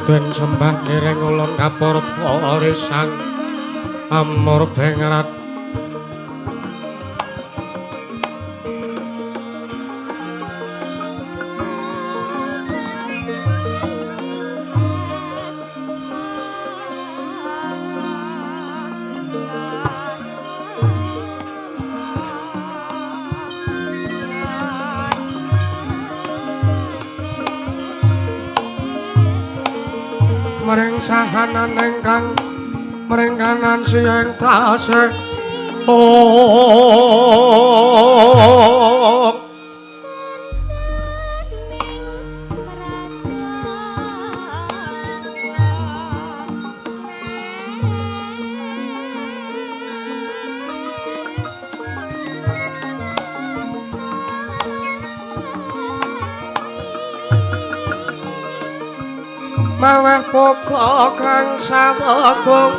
Den sembah ngiring ulun kapur sang amur bengrat. Mring sahanan ingkang mring kanan siang tasih oh. Maweh pokok kang sawegung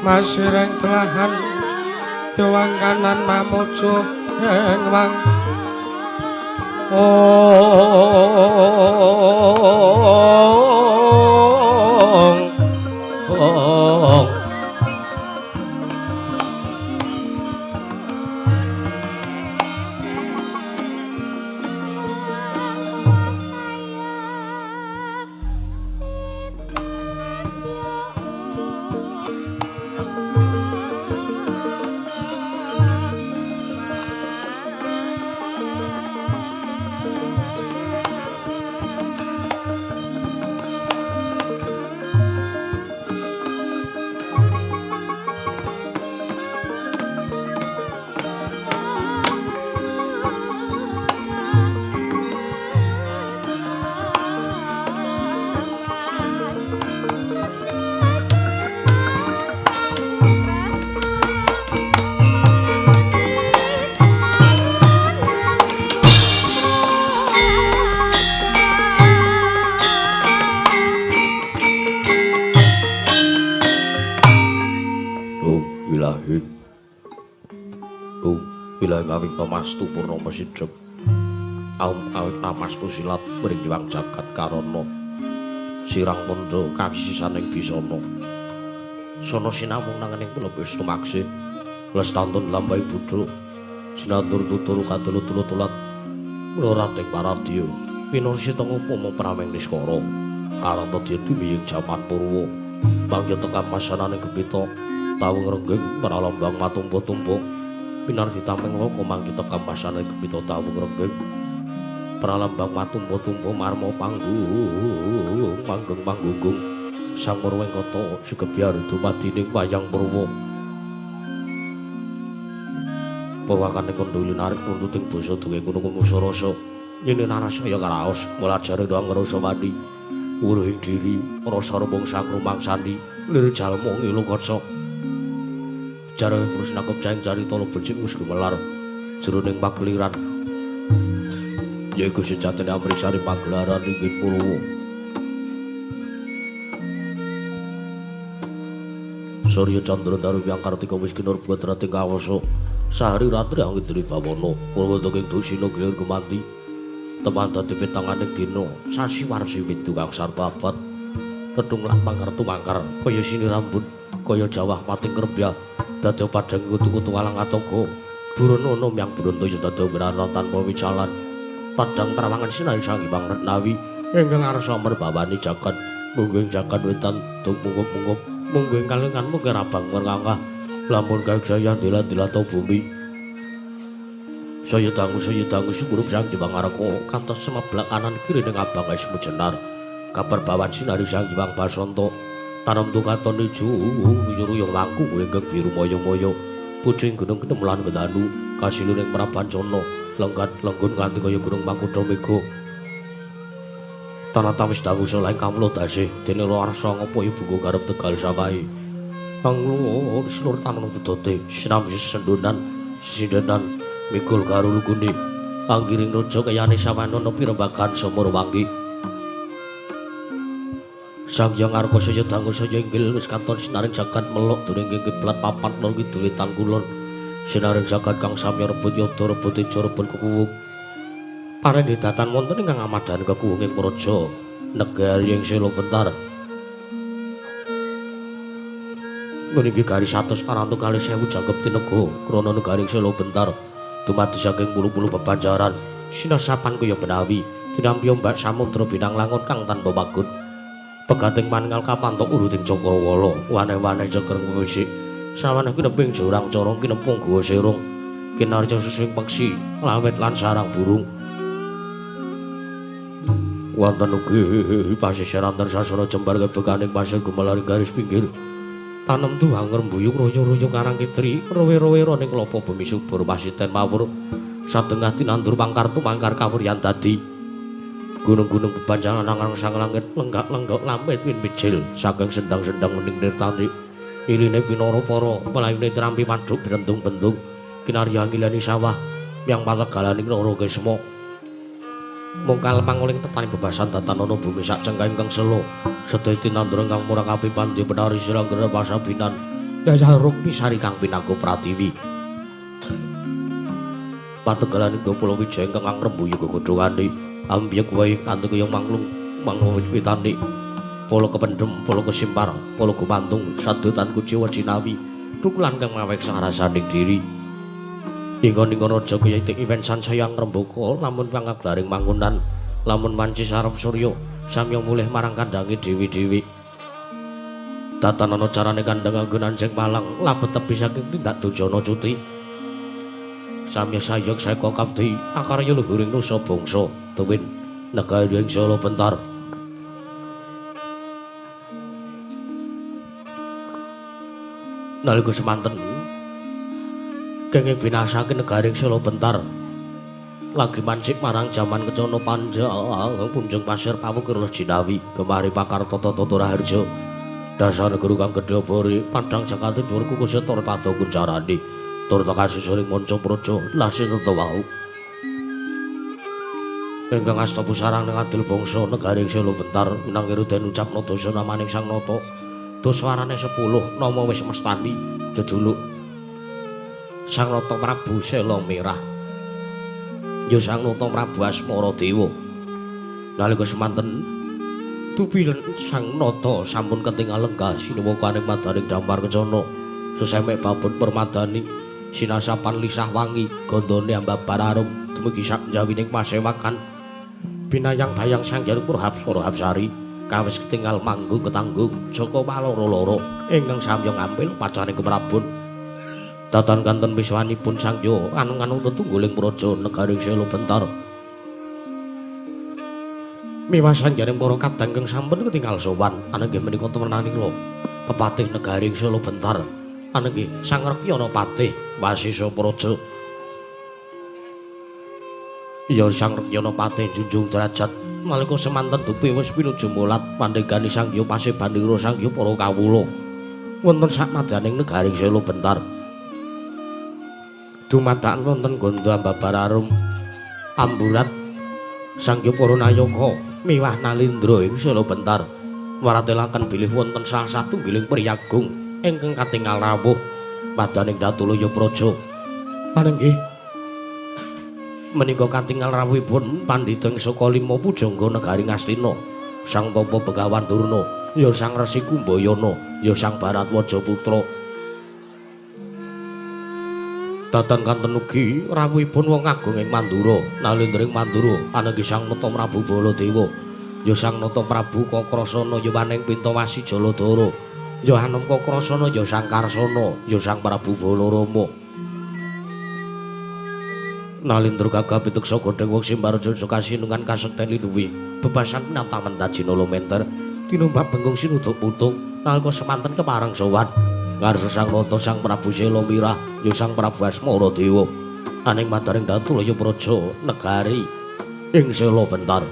Masireng telahan dewang kanan mamuju engwang ong ong. Hung wilayah awik mastu purnama sidhep. Aum awik namastu silat mring Hyang Jagat Karana. Sirang tandha kakisisaning bisana. Sono sinamung nangening pelebis tumaksih. Lestantun lambai budhuk. Sinandur tutur kadulu-tulu tulat. Mula rating paradya. Pinursita ngupama prameng niskara. Karanta dya dumiying jaman purwa. Mangya tekan masananing gempita. Tawung renggeng pralambang matumpa-tumpa. Pinardi tameng loka mangya tekan masananing gempita tawung renggeng. Pralambang matumpa-tumpa marma panggung manggeng manggunggung. Sang Purwengkata sugebyar dumadining wayang purwa. Purwakane kandha narik nuntuting basa duwe kuno kumusa rasa. Yen narasaya karaos mulajare doang ngrasa wani. Wuruhing diri rasa rembung sang rumangsani lir jalma ngilu kaca. Jare Krishna kepcaing carita becik wis gumelar jroning pakeliran. Yaiku sejatine amriksani pagelaran ing Purwa. Surya Candra Daru Hyang Kartika wis kinurba drating kawasa. Sahari ratri angidri bawana purwa ing dusina gilir gumanti. Teman dadi pitanganing dina sasi warsi windu kang sarta abad. Kedung lan mangker tumangkar kaya sini rambut kaya jawah pating krembyah dadi padhang kutu-kutu alang atoga. Burono myang bronto yen dadi wirana tanpa wicalan. Padhang trawangan sinai Sang Hyang Retnawi ingkang arsa merbawani jagat mungguing jagat wetan tumungkup-mungkup mungguing kalengan mungkin abang merangkah lamun kajaya dila-dilata bumi. Saya dangu sumurup Sang Hyang Arka kantos semeblak kanan kiri ning abang es mujenar. Kabar bawan sinari Sang Hyang Basanta tanem tukaton ijo ruyung langku ingkang biru moyo-moyo pucing gunung kenemelan gedanu kasiluning Prabancana lenggat lenggun kanthi kaya gunung Mangkutha Mega. Tanah tawis dangu salahing kawula dasih dene arsa ngapa ibuku garep Tegal sawahe. Anglo slur tanem bedote sinambi sendonan sindenan mikul karo lugune anggiring raja kayane sawanana pirembagan sumur wanggi. Sang Hyang Arka saya dangu saya inggil wis katon sinaring jagat melok during ing kiblat papat lor kidul wetan kulon. Sinaring jagat kang samya rebut yada rebut teja rebut kekuwung. Parendhidatan wonten ingkang amadhan kekuwung ing praja negari ing Sela Bentar. Niki garis 142.000 jangkep tinega krana negari ing Sela Bentar. Dumadi saking puluh-puluh bebanjaran sinasapan kaya benawi tinampi ombak samudra binang langon kang tanpa pagut. Pegating paningal kapantok uruting cakrawala waneh-waneh ceker wisik sawaneh kineping jurang corong kinepung guwa serung kinarya susing peksi lawet lan sarang burung. Wonten ugi pasisir antar sasana jembar kebekaning pasir gumelar garis pinggir tanem tuwang ngrembuyung royo-royo karang kitri rowe-rowe ning klapa bumi subur pasiten mawur satengah tinandur pangkar tumangkar kawuryan dadi. Gunung-gunung bebanjangan angrang sang langit lenggak-lenggok lamit win mijil saking sendang-sendang wening nirtani iline pinara para melayune trampi padhuk brentung-bentung kinarya ngilani sawah yang pategalaning Rara Kisma. Mungkal panguling tetani bebasan datanana bumi sak cengkah ingkang sela sedaya tinandur ingkang murah kapipandhi penari silanggera pasabinan yayah rukmi sari kang pinangku pratiwi. Pategalaning Pulau Wijaya ingkang angrembuyu gegodhongane ambyek wae kanthi kaya manglung mangwitane polo kependhem polo kesimpar polo gumantung sadutan kuciwa jinawi tukulan kang mawek sarasaning diri. Ingon-ingon raja kaya itik iwen sansaya ngrembaka lamun pangaglaring manggonan lamun manci sarep surya samya mulih marang kandhange dewi-dewi. Tatanana carane kandhang anggon anjing malang labet tepi saking tindak dujana cuti. Samya sayog seka kapti akarya luhuring nusa bangsa tuwin negari ing Solo Bentar. Nalika semanten kenging binasake negari ing Solo Bentar lagi mancik marang jaman kencana panjang punjung pasir pawukir jinawi gemari pakar tata tata raharja dasar guru kang gedhe bori padhang jakate dhuwur kukusa tur tata kuncarane tur kasusuring manca praja lasih tata wau ingkang asta pusarang ning adil bangsa negari ing Solo Bentar minangkira den ucapna dasa namaning Sang Nata doswarane 10 nama wis mestani jejuluk Sang Nata Prabu Sela Merah. Ya Sang Nata Prabu Asmara Dewa. Nalika semanten dupi Sang Nata sampun ketingal lenggah sinuwakaning madaning damar kencana. Sesemek babon permadani sinasapan lisah wangi gandane ambabar arum dumugi sak njawining pasewakan binayang bayang Sang Hyang Purhapsara Hapsari kawis ketingal manggung ketanggung Jaka Waloro-loro ingkang samya ngampil pacaring keprabon. Datan kanten miswanipun Sang Hyang anung-anung tetungguling praja negaring Sela Bentar. Miwah sanjaring para kadang kang sampun ketingal sowan anenggih menika temenanira pepatih negaring Sela Bentar anenggih Sang Rekyana Patih Wasesa Praja. Ya Sang Rekyana Patih junjung derajat nalika semanten dupi wis pinuju mulat pandegani Sang Hyang pasebandira Sang Hyang para kawula wonten sakmadyaning negaring Sela Bentar. Dumadakan wonten gandha ambabar arum amburat Sang Hyang para nayaka miwah nalindra ing Sela Bentar waratelaken bilih wonten salah satunggiling priyagung ingkang katingal rawuh madaning Datulaya Praja. Panenggih menika katingal rawuhipun pandhita ing saka lima pujangga negari Ngastina, Sang Tapa Begawan Durna, ya Sang Resi Kumbayana, ya Sang Baratwaja Putra. Datan kanten ugi rawuhipun wong agung ing Mandura, nalindring Mandura anenggih Sang Nata Prabu Baladewa, ya Sang Nata Prabu Kakrasana, ya Waning Pintawasi Jaladara, ya Anom Kakrasana, ya Sang Karsana, ya Sang Prabu Balarama. Nalindra gagah piteksa godheng wong Simbarja kasinungan kasekten linuwi bebasan pinataman tajina lumenter tinumbak bengkung sinuduk putung nalika semanten kepareng sowan ngarsa Sang Nata Sang Prabu Sela Mirah ya Sang Prabu Asmara Dewa aning madaring Datulaya Praja negari ing Sela Bentar.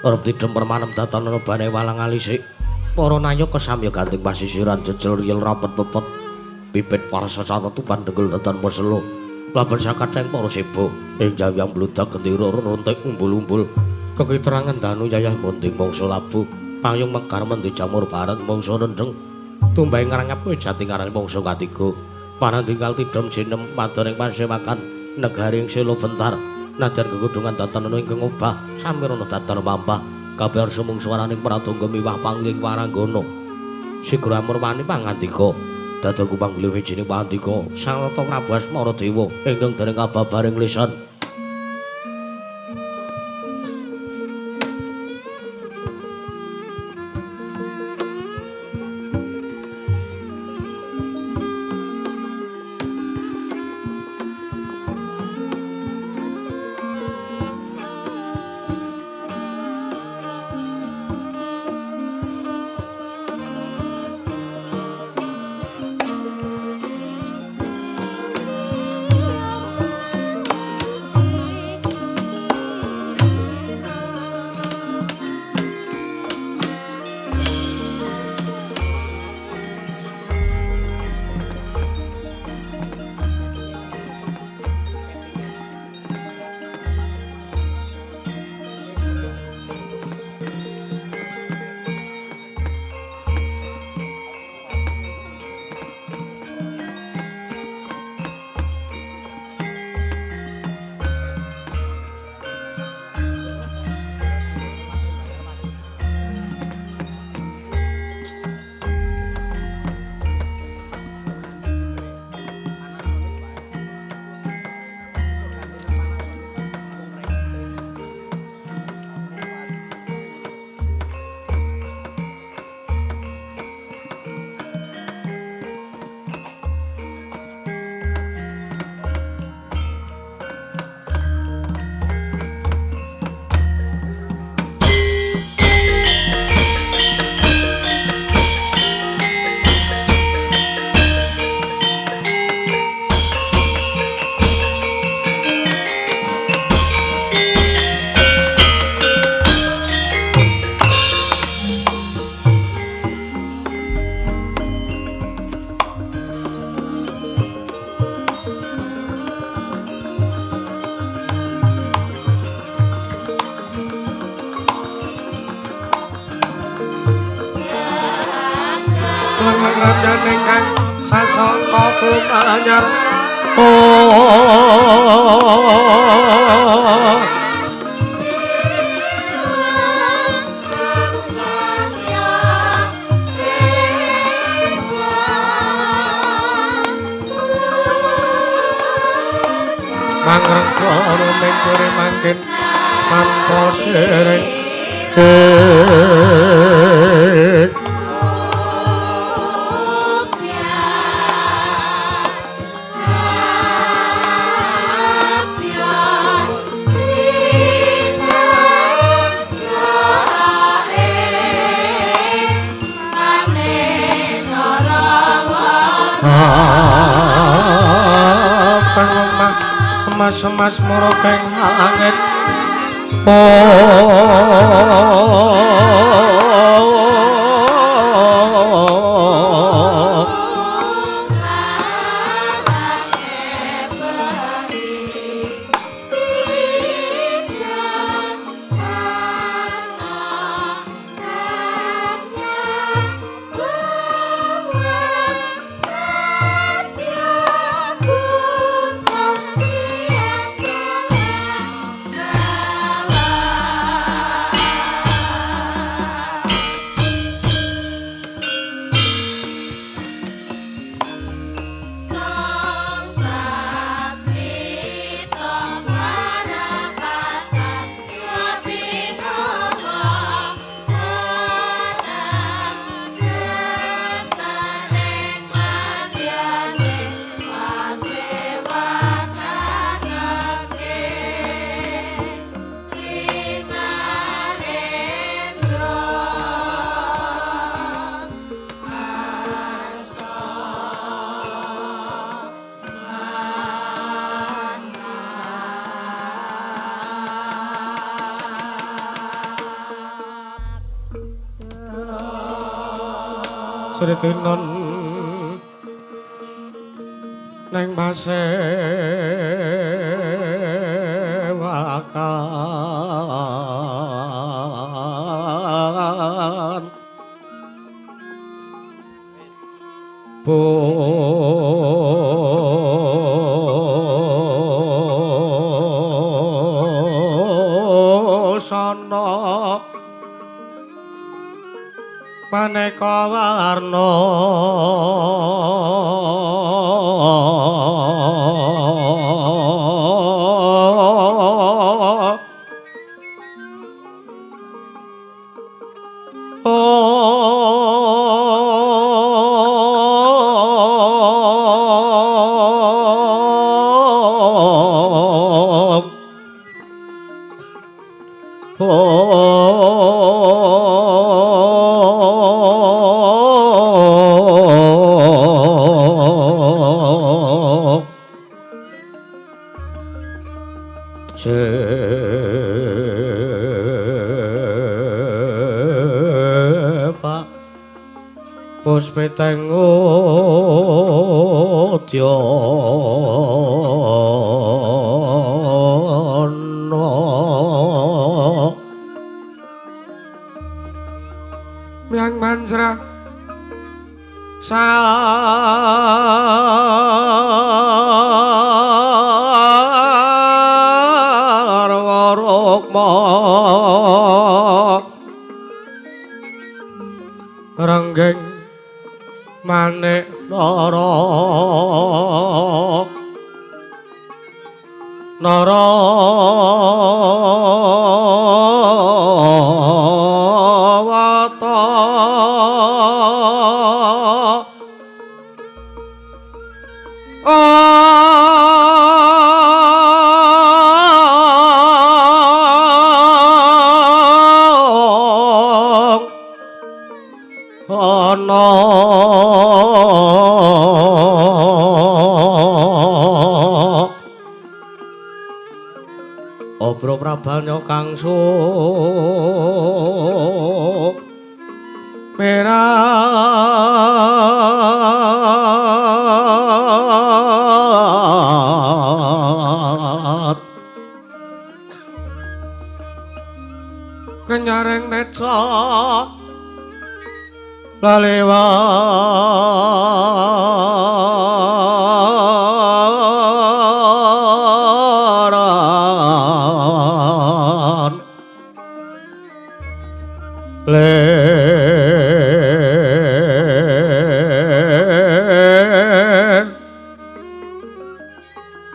Arep tidhem permanem datan rebane walang alisik para nayaka samya ganting pasisiran jejel riyel rapet pepet pipit parsa catetupan dengkul datan peselo laban sakatheng para seba ing jawiyang bludak gendera runtik umbul-umbul kekiterangan danu yayah monding mangsa labuh payung mekar mendi jamur baret mangsa rendheng tumbahe ngrangap kowe jati ngarane mangsa katiga panandingkal tidhem jinem madaning pasewakan negari ing Sela Bentar najan gegudungan datan ana ingkang obah samirana datan mampah kabeh arsa mung swaraning pradangga miwah pangling waranggana sigra amurwani pangandika dadaku panggilih wijining pandika Sang Nata Prabu Asmara Dewa ingkang dereng kababaring lisan. Lengan ingkang sasangka kumanyar. Mangrengkono mengkure mangkin tanpa sering. Emas-emas murukeng langit. Sritinon neng pasewakan busana maneka warna. Sepak puspiteng udyana Miang manjra sarwa rukma renggeng manik nara nara Obro prabanya kang merah kenyareng neca laliwat.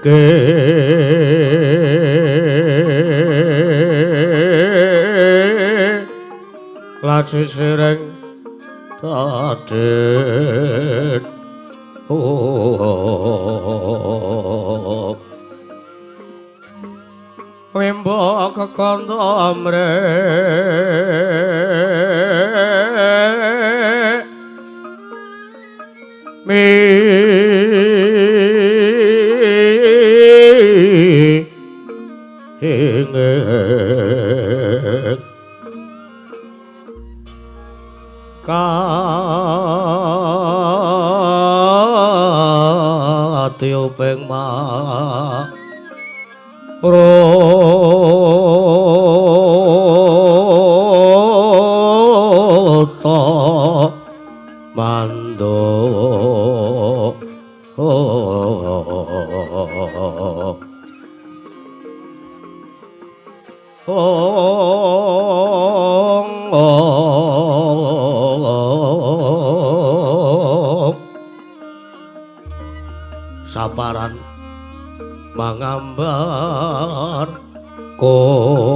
Laci sireng tadit Wimbo kekanda mre mi ing katiuping ma rota mando saparan mangambar kongas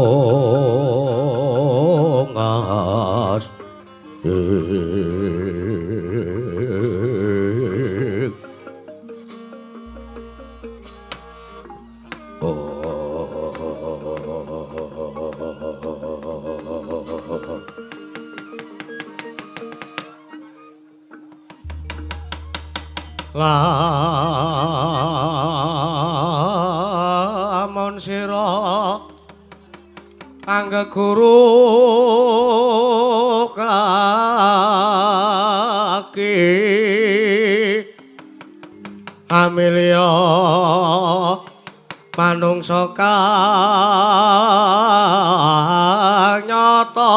Lamun sira anggeguru kaki amilya manungsa kang nyata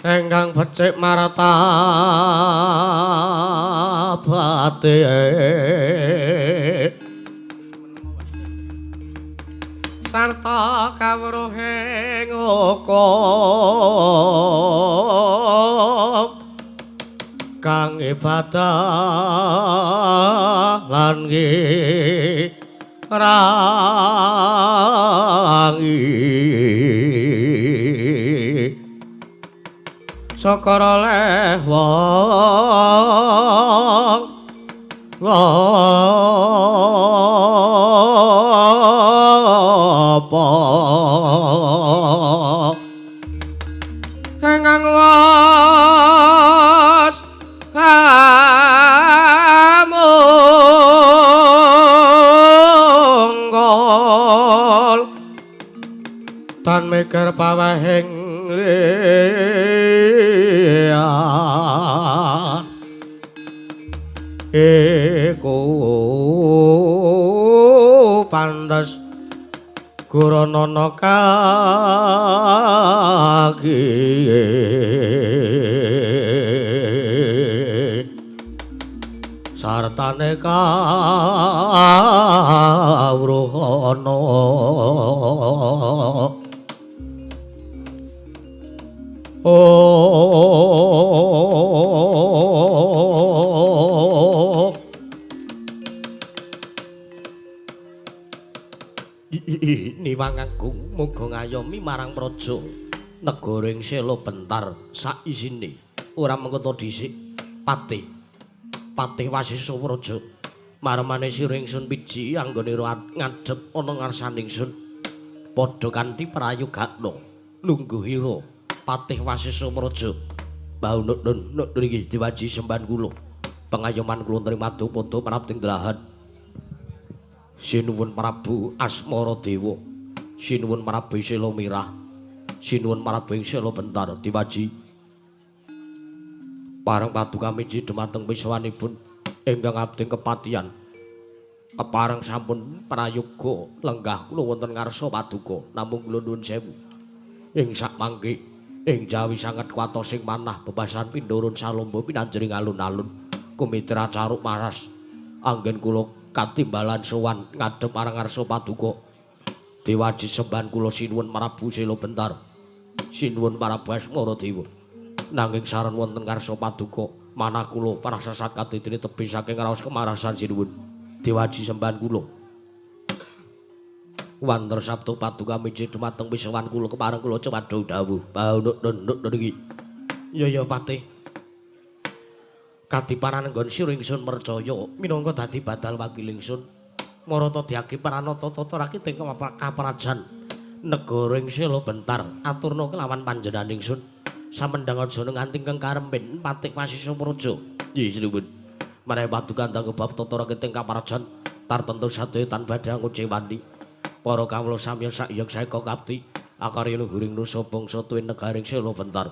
ingkang becik martabate sarta kawruhing hukum kang ibadah lan ngirangi syukur oleh wong apa ingkang was amunggol tan mikir pawehing liyan iku pantes guranana kaki sartane kawruhana. Oh, Niwang Agung muga ngayomi marang praja negara ing Sela Bentar saisine ora mengkoto dhisik patih patih Wasesa Praja marmane sira ingsun piji anggone ngadhep ana ngarsane ingsun padha kanthi prayogakna lungguhira patih Wasesa Praja bau nun nun niki diwaji sembahan kula pengayoman kula nrima padha prapting delahan. Sinuwun Prabu Asmara Dewa, sinuwun Prabu Sela Mirah, sinuwun Prabu ing Sela Bentar diwaji pareng paduka miji dumateng wiswanipun ingkang abdi kepatihan kepareng sampun prayoga lenggah kula wonten ngarsa paduka namung kula nuwun sewu ing sakmangke ing jawi sanget kuwatos ing manah bebasan pindurun salomba pinanjering alun-alun kumitra caruk maras anggen kula katimbalan sowan ngadhep marang ngarsa paduka diwaji sembahan kula sinuwun Prabu Sela Bentar, sinuwun Prabu Asmara Dewa. Nanging saran wonten ngarsa paduka Manah kula parasasat kadidene tebih saking raos kemarasan sinuwun. Dewaji sembahan kula. Wanter sabtu paduka miji dumateng pisowan kula kepareng kula cewadho dawuh. Baunuk nunduk niki. Ya ya Patih. Kadiparan nggon sira ingsun percaya minangka dadi badal wakil ingsun. Marata diagi pranata tata rakiting kaprajan negara ing Sela Bentar aturna kelawan panjenengan ingsun. Samendhang aja nganti ingkang karempen Patih Wasisa Praja. Nggih sinuwun. Menawi paduka ndang bab tata rakiting kaprajan tartentu sadaya tan badhe ngucewani. Para kawula samya sak yek saeka kapti akarya luhuring nusa bangsa tuwin negaring Sela Bentar.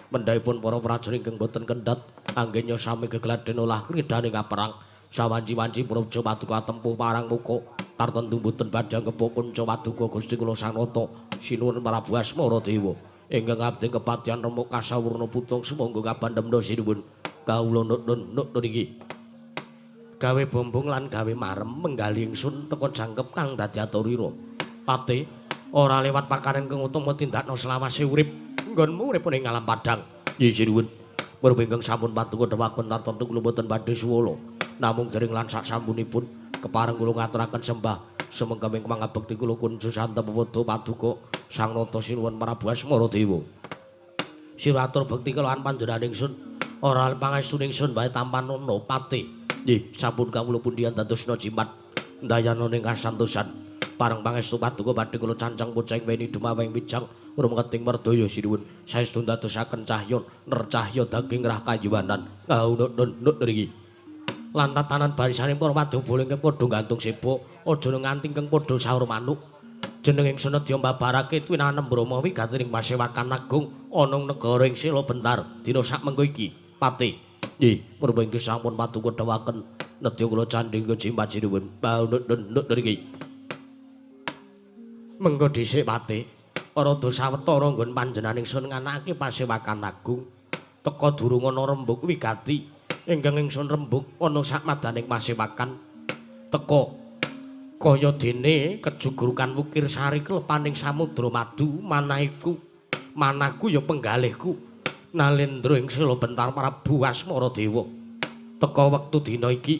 Mendhahipun para prajurit ingkang boten kendhat anggenya sami gegladhen olah kridhaning kaperang. Sawanci-wanci praja paduka tempuh parang muka tartentu boten badhe ngepuk kunca paduka Gusti kula Sang Nata sinuwun Prabu Asmara Dewa. Ingkang abdi kepatihan remuk kasawurna putung sumangga kabandhemna sinuwun kawula nut niki. Gawe bombong lan gawe marem menggali ingsun teka jangkep kang dadi aturira. Patih ora lewat pakaran kang utama tindakna selawase urip nggonmu urip ning alam padhang. Nggih sinuwun. Merga ingkang sampun paduka dhewakon tartentu kula boten badhe suwala. Namung dering lan sak sampunipun kepareng kula ngaturaken sembah sumangga ing pangabekti kula kunju santep padha paduka Sang Nata sinuwun Prabu Asmara Dewa. Sira atur bekti kelawan panjenengan ingsun ora pangestu ingsun bae tampanana Patih. Nggih, sampun kawula pundihan dadosna jimat ndayana ning kasantosan. Pareng pangestu paduka badhe kula cancang bocah ing weni dumaweng wijang rumeting merdaya sinuwun. Saestu ndadosaken cahya ner cahya daging rah kayiwanan. Kaunut-nut nriki. Lan tatanan barisane para wadya ingkang padha gantung seba aja nganti ingkang padha saur manuk. Jeneng ingsun nedya mbabarake twinanem Brahma wigati ing pasewakan agung ana negara ing Sela Bentar dina sakmengko iki. Patih. Nggih, merga inggih sampun paduka dhewaken nedya kula candhing jimat sinuwun. Baunut-nut nriki. Mengko dhisik Patih, rada sawetara nggon panjenengan ingsun nganakake pasewakan agung teka durung ana rembug wigati ingkang ingsun rembug ana sakmadaning pasewakan teka kaya dene kejugurukan wukir sari klepaning samudra madu manahiku manahku ya penggalihku Nalendra ing Sela Bentar Prabu Asmara Dewa. Teka wektu dina iki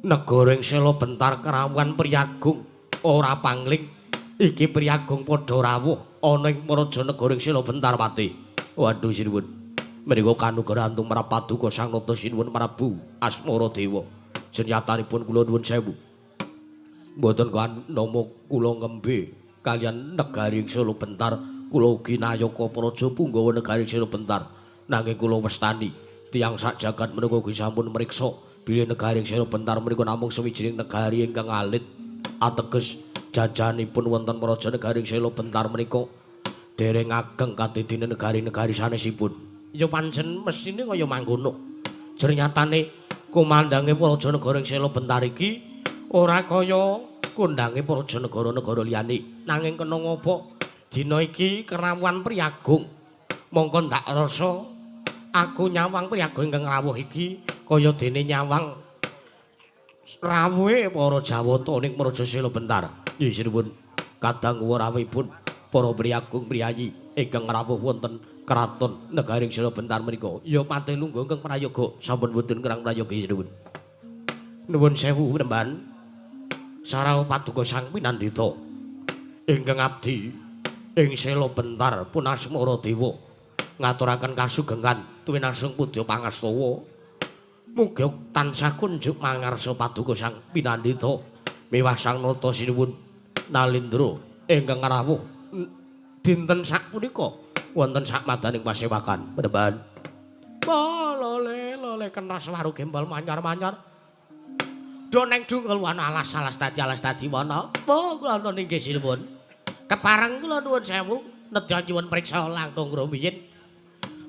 negara ing Sela Bentar kerawuhan priyagung ora pangling iki priyagung padha rawuh ana ing praja negara ing Sela Bentar Patih. Waduh sinuwun. Menika kanugrahan tumrap paduka Sang Nata sinuwun Prabu Asmara Dewa. Jenyatanipun kula nuwun sewu. Mboten kanama kula ngembe kaliyan negari ing Sela Bentar, kula ugi nayaka praja punggawa negari Sela Bentar. Nanging kula wastani tiyang sak jagat menika ugi sampun mriksa bilih negari ing Sela Bentar menika namung sawijining negari ingkang alit. Ateges jajanipun wonten praja negari ing Sela Bentar menika dereng ageng kadidine negari-negari sanesipun. Ya pancen mesthine kaya mangkono. Jernyatane kumandange praja negara ing Sela Bentar iki ora kaya kondange praja negara-negara liyane. Nanging kena ngapa dina iki kerawuhan priyagung. Mongko ndak rasa aku nyawang priyagung ingkang rawuh iki kaya dene nyawang rawuhe para Jawata ning praja Sela Bentar. Nggih sinuwun. Kadang rawuhipun para priyagung priyayi ingkang rawuh wonten kraton negari Sela Bentar menika. Ya patih lungguh ingkang prayoga sampun boten kerang prayoga sinuwun. Nuwun sewu remban. Sarau paduka Sang Pinandita ingkang abdi ing Sela Bentar pun Asmara Dewa ngaturaken kasugengan tuwinasung pudya pangastawa. Mugi tansah kunjuk mangarsa paduka Sang Pinandita miwah Sang Nata sinuwun Nalendra ingkang rawuh dinten sapunika wonten sakmadaning pasewakan. Penemban. Lole lole kenas waru gembal manyar-manyar. Do neng dungkel wana alas-alas dadi alas dadi wana. Apa kula nonton inggih sinuwun. Kepareng kula nuwun sewu nedya nyuwun priksa langkung rumiyin.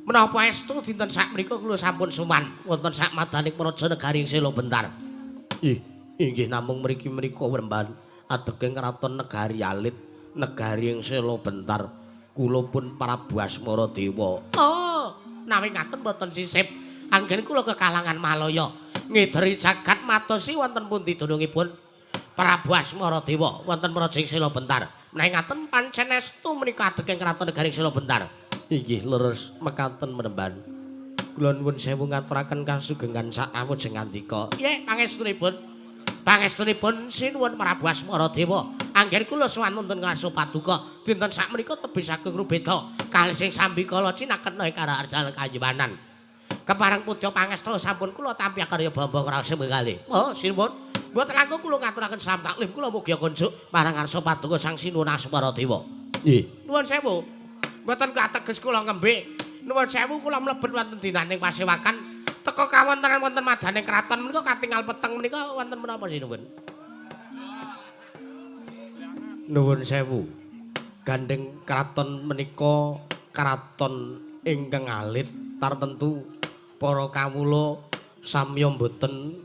Menapa estu dinten sakmenika kula sampun suman wonten sakmadaning praja negari ing Sela Bentar. Nggih, inggih namung mriki menika wremban adeging kraton negari alit negari ing Sela Bentar. Kula pun Prabu Asmara Dewa. Oh, nawi ngaten mboten sisip. Anggen kula kekalangan Malaya ngideri jagat matosi wonten pundi dunungipun Prabu Asmara Dewa wonten praja ing Sela Bentar. Menawi ngaten pancen estu menika adeging kraton negari ing Sela Bentar. Inggih leres mekaten menemban. Kula nuwun sewu ngaturaken kasugengan sak awujeng ngandika. Nggih, pangestunipun. Pangestunipun sinuwun Prabu Asmara Dewa. Anggen kula sowan wonten ngarsa paduka dinten sakmenika tebih saking rubeda kalih sing sambikala cinakena ing karaharjan kayiwanan. Kepareng puja pangesta sampun kula tampi karya bambang raos kalih. Oh, sinuwun. Mboten langkung kula ngaturaken salam taklim kula mugi kunjuk marang ngarsa paduka Sang Sinuwun Asmara Dewa. Nggih. Nuwun sewu. Mboten kateges kula ngembe. Nuwun sewu kula mlebet wonten dinaning pasewakan teka kawontenan wonten madaning kraton menika katingal peteng menika wonten menapa sinuwun? Nuwun sewu. Gandeng kraton menika kraton ingkang alit tartentu para kawula samya mboten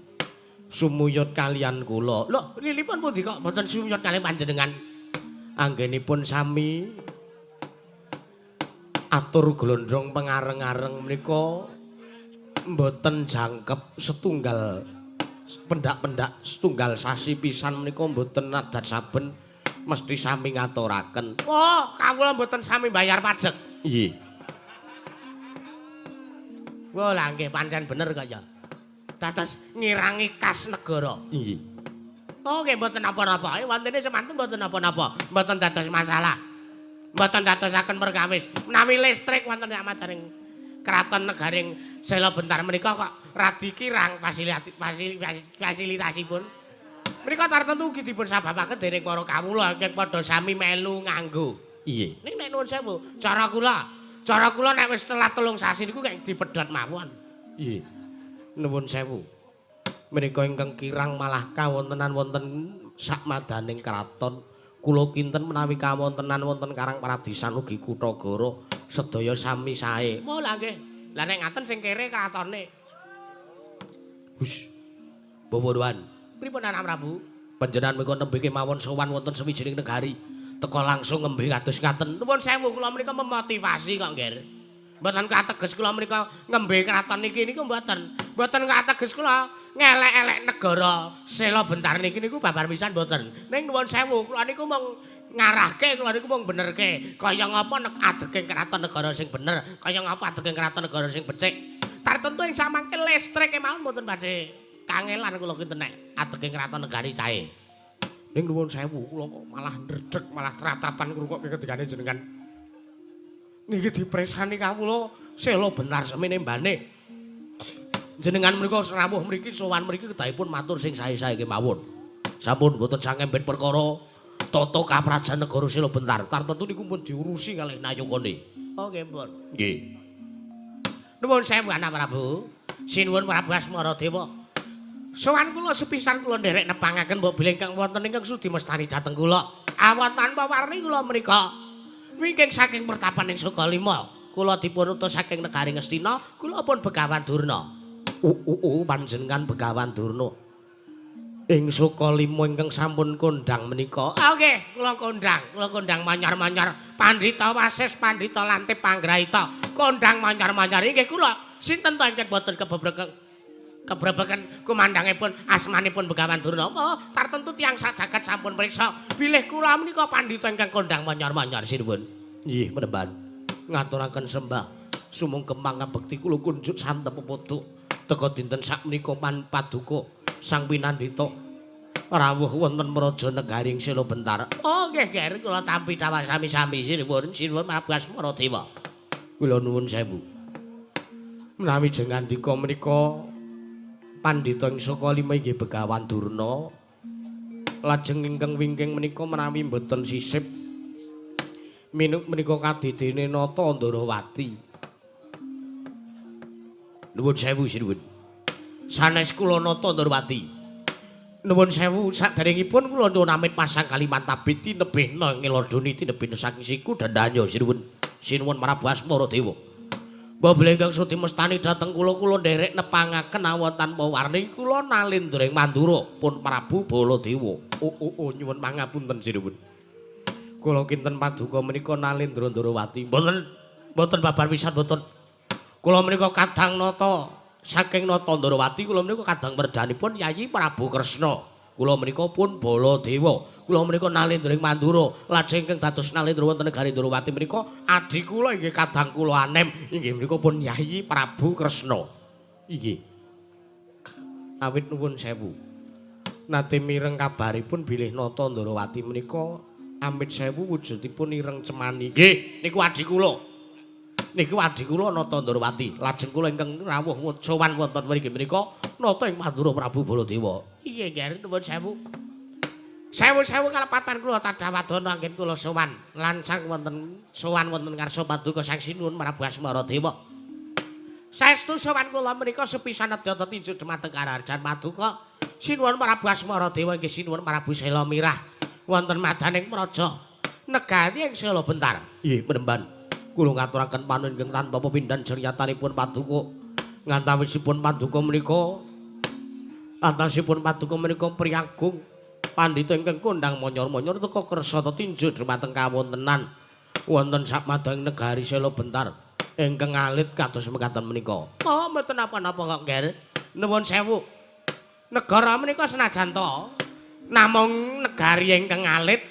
sumuyut kalian kula. Lho, lilipun pundi kok mboten sumuyut kaliyan panjenengan? Anggenipun sami atur glondrong pengareng-areng menika mboten jangkep setunggal pendak-pendak setunggal sasi pisan menika mboten adat saben mesti sami ngaturaken. Wah, kawula mboten sami bayar pajak. Nggih. Wah, lah nggih pancen bener kok ya. Dados ngirangi kas negara. Nggih. Oh, nggih mboten napa-napa. Wontene semanten mboten napa-napa. Mboten dados masalah. Mboten dadosaken perkawis. Menawi listrik wonten ing madaning kraton negaring Sela Bentar menika kok radi kirang fasilitasipun. Menika tartentu ugi dipun sababaken dening para kawula ingkang padha sami melu nganggo. Iya. Ning nek nuwun sewu, cara kula nek wis telat 3 sasi niku kek dipedhot mawon. Iya. Nuwun sewu. Menika ingkang kirang malah kawontenan wonten sakmadaning kraton. Kula kinten menawi kawontenan wonten Karang Paradisan ugi Kutagara sedaya sami sae. Oh lha nggih. Lah nek ngaten sing kere kratone. Hus. Bawa-bawan. Pripun Anak Prabu? Panjenengan menika nembe kemawon sowan wonten sawijining negari. Teka langsung ngembe kados ngaten. Nuwun sewu kula menika memotivasi kok, Nggih. Mboten kateges kula menika ngembe kraton niki niku mboten. Mboten kateges kula ngelek-elek negara Sela Bentar niki niku babar pisan mboten. Ning nuwun sewu kula niku mung ngarahke, kula niku mung benerke kaya ngapa adeging kraton negara sing bener, kaya ngapa adeging kraton negara sing becik. Tartentu ing samangke listrik mawon mboten badhe kangelan kula kinten nek adeging kraton negari sae. Ning nuwun sewu kula kok malah ndredeg, malah tratapan ngrungokke ketikane jenengan. Niki dipresani kawula Sela Bentar semene mbane. Jenengan menika rawuh mriki sowan mriki kedahipun matur sing sae-sae kemawon. Sampun mboten sangembet perkara tata kaprajan negara Sela Bentar. Tartentu niku pun diurusi kalih nayokane. Oh nggih, pun. Nggih. Nuwun sewu Anak Prabu. Sinuwun Prabu Asmara Dewa. Sowan kula sepisan kula nderek nepangaken mbok bilih ingkang wonten ingkang sudi mestani dhateng kula. Awon tanpa warni kula menika wingking saking pertapan ing Sukalima. Kula dipun utus saking negari Ngastina, kula pun Begawan Durna. Panjenengan Begawan Durna. Ing Sukalima ingkang sampun kondhang menika. Ah nggih, kula kondhang, kula kondhang manyar-manyar. Pandhita Wasis, Pandhita Lantip Panggraita. Kondhang manyar-manyar inggih kula. Sinten to ingkang boten kebrebeken kumandhangipun asmanipun Begawan Durna. Oh, tartentu tiyang sak jagat sampun priksa bilih kula menika pandhita ingkang kondhang manyar-manyar sinuwun. Nggih, menemban. Ngaturaken sembah sumungkem pangabekti kula kunjuk santep peputuk. Teka dinten sakmenika paduka Sang Pinandita rawuh wonten Praja Negaring Sela Bentar. Oh nggih, Ger, kula tampi dhawah sami-sami sinuwun, sinuwun Prabu Asmara Dewa. Kula nuwun sewu. Menawi jengandika menika pandhita ing Sukalima inggih Begawan Durna. Lajeng ingkang wingking menika menawi mboten sisip minuk menika kadidene Nata Ndarawati. Nuwun sewu sinuwun. Sanes kula Nata Ndarawati. Nuwun sewu saderengipun kula nyuwun amit pasang kalimat tabit tinebihna ngeladoni tinebihna saking siku dandanya sinuwun. Sinuwun Prabu Asmara Dewa. Mbok bilih ingkang sudi mestani dhateng kula, kula nderek nepangaken awon tanpa warni kula nalindra ing Mandura pun Prabu Baladewa. Oh nyuwun pangapunten sinuwun. Kula kinten paduka menika Nalindra Ndarawati. Mboten, mboten babar pisan mboten. Kula menika kadang nata saking Nata Ndarawati kula menika kadang werdanipun Yayi Prabu Kresna. Kula menika pun Baladewa. Kula menika Nalendra ing Mandura. Lajeng ingkang dados Nalendra wonten negari Ndrawati menika adhi kula inggih kadang kula anem inggih menika pun Yayi Prabu Kresna. Inggih. Awit nuwun sewu. Nate mireng kabaripun bilih Nata Ndrawati menika amit sewu wujudipun ireng cemani. Nggih, niku adhi kula. Niku adhi kula Nata Ndrawati. Lajeng kula ingkang rawuh sowan wonten mriki menika Nata ing Mandura Prabu Baladewa. Iya, nggih, nuwun sewu. Sewu-sewu kalepatan kula tadhawadana anggen kula sowan lancang wonten sowan wonten ngarsa paduka Sang Sinuwun Prabu Asmara Dewa. Saestu sowan kula menika sepisan nedya tetinju dumateng karaharjan paduka Sinuwun Prabu Asmara Dewa inggih Sinuwun Prabu Sela Mirah wonten madaning praja negari ing Sela Bentar. Nggih, penemban. Kula ngaturaken panuwun ingkang tanpa pepindhan jernyatanipun paduka. Ngantawisipun paduka menika antasipun paduka menika priyagung pandhita ingkang kondhang monyor-monyor teka kersa tetinju dumateng kawontenan wonten sakmadang negari Sela Bentar ingkang alit kados mekaten menika. Oh, mboten napa-napa kok, Ngger. Nuwun sewu. Negara menika senajan to namung negari ingkang alit,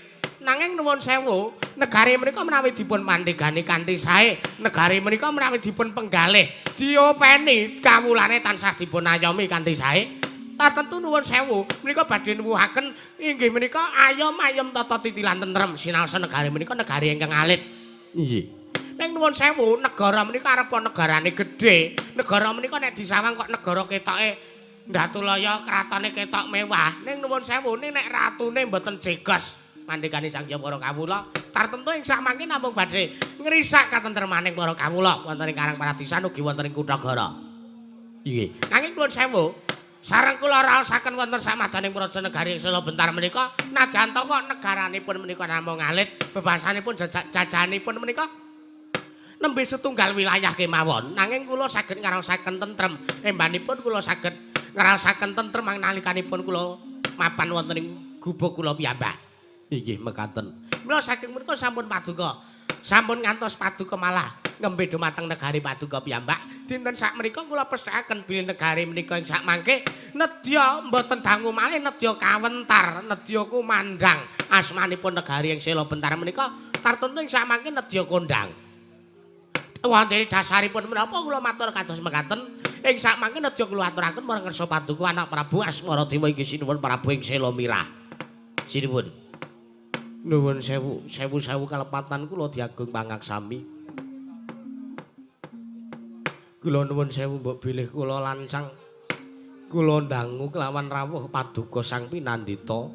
nanging nuwun sewu, negari menika menawi dipun pandhegani kanthi sae, negari menika menawi dipun penggalih, diopeni kawulane tansah dipun ayomi kanthi sae. Tartentu nuwun sewu, menika badhe nuwuhaken inggih menika ayom-ayom tata titi lan tentrem sinaosa negari menika negari ingkang alit. Nggih. Ning nuwun sewu, negara menika arepa negarane gedhe. Negara menika nek disawang kok negara ketoke Ndatulaya kratone ketok mewah. Ning nuwun sewu, ning nek ratune mboten jegos mandhegani Sang Hyang para kawula, tartentu ing samangke namung badhe ngrisak katentremaning para kawula wonten ing Karang Paradisan ugi wonten ing Kutha-Gara. Nggih. Nanging nuwun sewu, sareng kula raosaken wonten samadaning praja negari Sela Bentar menika najan to kok negaranipun menika namung alit, bebasanipun jajahanipun menika nembe setunggal wilayah kemawon, nanging kula saged ngraosaken tentrem. Embanipun kula saged ngraosaken tentrem nalikanipun kula mapan wonten ing gubuk kula piyambak. Inggih mekaten. Mila saking menika sampun paduka. Sampun ngantos paduka malah ngembe dumateng negari paduka piyambak. Dinten sakmenika kula pesthekaken bilih negari menika ing sakmangke nedya mboten dangu malih nedya kawentar, nedya kumandhang. Asmanipun negari ing Sela Bentar menika tartentu ing sakmangke nedya kondhang. Wonten dasaripun menapa kula matur kados mekaten ing sakmangke nedya kula aturaken marang ngersa paduka anak Prabu Asmara Dewa inggih sinuwun Prabu ing Sela Mirah. Sinuwun. Nuwun sewu, sewu-sewu kalepatan kula diagung pangaksami. Kula nuwun sewu mbok bilih kula lancang kula ndangu kelawan rawuh paduka Sang Pinandita.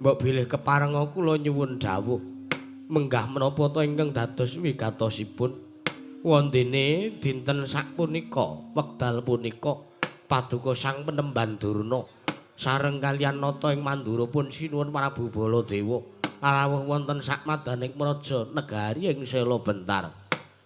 Mbok bilih keparenga kula nyuwun dawuh menggah menapa ta ingkang dados wigatosipun. Wondene dinten sapunika, wekdal punika paduka Sang Penemban Durna sareng kaliyan nata ing Mandura pun sinuwun Prabu Baladewa rawuh wonten sakmadaning praja negari ing Sela Bentar.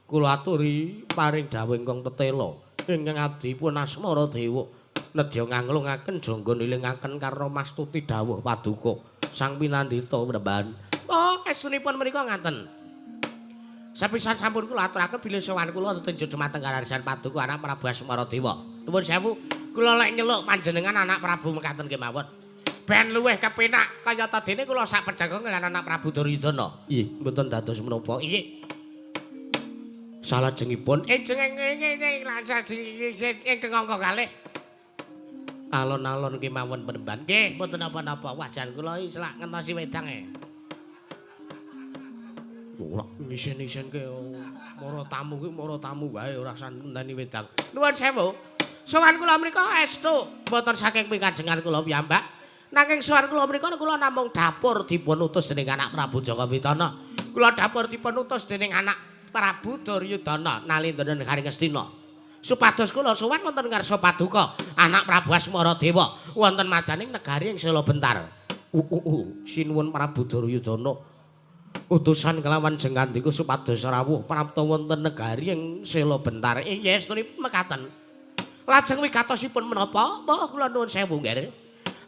Kula aturi paring dawuh ingkang tetela ingkang abdipun Asmara Dewa nedya nganglungaken jangga nilingaken karna mastuti dawuh paduka Sang Pinandita Penemban. Oh, estunipun menika ngaten. Sepisan sampun kula aturaken bilih sowan kula tetinju dumateng kararisan paduka anak Prabu Asmara Dewa. Nuwun sewu, kula lek nyeluk panjenengan anak Prabu mekaten kemawon. Ben luwih kepenak kaya tadene kula sak pejago kaliyan anak Prabu Duryudana. Nggih, mboten dados menapa. Nggih. Salajengipun ingkang angka kalih. Alon-alon kemawon penemban. Nggih, mboten napa-napa. Wajan kula iki selak ngentosi wedang e. Ora ngisen-isenke mara tamu kuwi mara tamu wae ora usah ngenteni wedang. Nuwun sewu. Sowan kula menika estu mboten saking pikajengan kula piyambak. Nanging sowan kula menika kula namung dapur dipun utus dening anak Prabu Jaka Pitana. Kula dapur dipun utus dening anak Prabu Duryudana Nalindra negari Ngastina. Supados kula sowan wonten ngarsa paduka anak Prabu Asmara Dewa wonten madaning negari ing Sela Bentar. Sinuwun Prabu Duryudana utusan kelawan jengandika supados rawuh prapta wonten negari ing Sela Bentar. Inggih estunipun mekaten. Lajeng wigatosipun menapa? Mbah kula nuwun sewu nggih.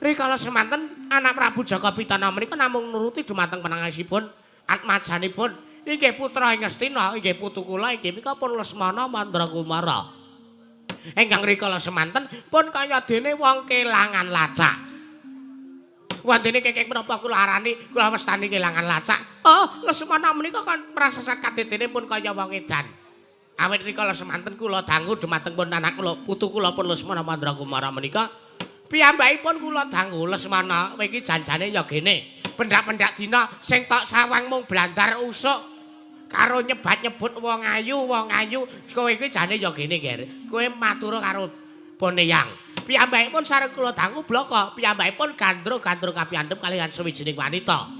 Rikala semanten anak Prabu Jaka Pitana menika namung nuruti dumateng penangasipun atmajanipun inggih putra ing Ngastina, inggih putu kula inggih menika pun Lesmana Mandrakumara. Ingkang rikala semanten pun kaya dene wong kelangan lacak. Wondene kekek menapa kula arani kula wastani kelangan lacak. Oh, Lesmana menika kan prasasat kadedene pun kaya wong edan. Awit rikala semanten kula dangu dumateng pun anak kula putu kula pun Lesmana Mandra Kumara menika piyambakipun kula dangu Lesmana kowe iki janjane ya gene. Pendak-pendak dina sing tok sawang mung blandar usuk karo nyebat-nyebut wong ayu kowe iki jane ya gene Ger. Kowe matur karo Boneyang. Piyambakipun sareng kula dangu blaka, piyambakipun gandrung-gandrung kapiyandhem kaliyan sawijining wanita.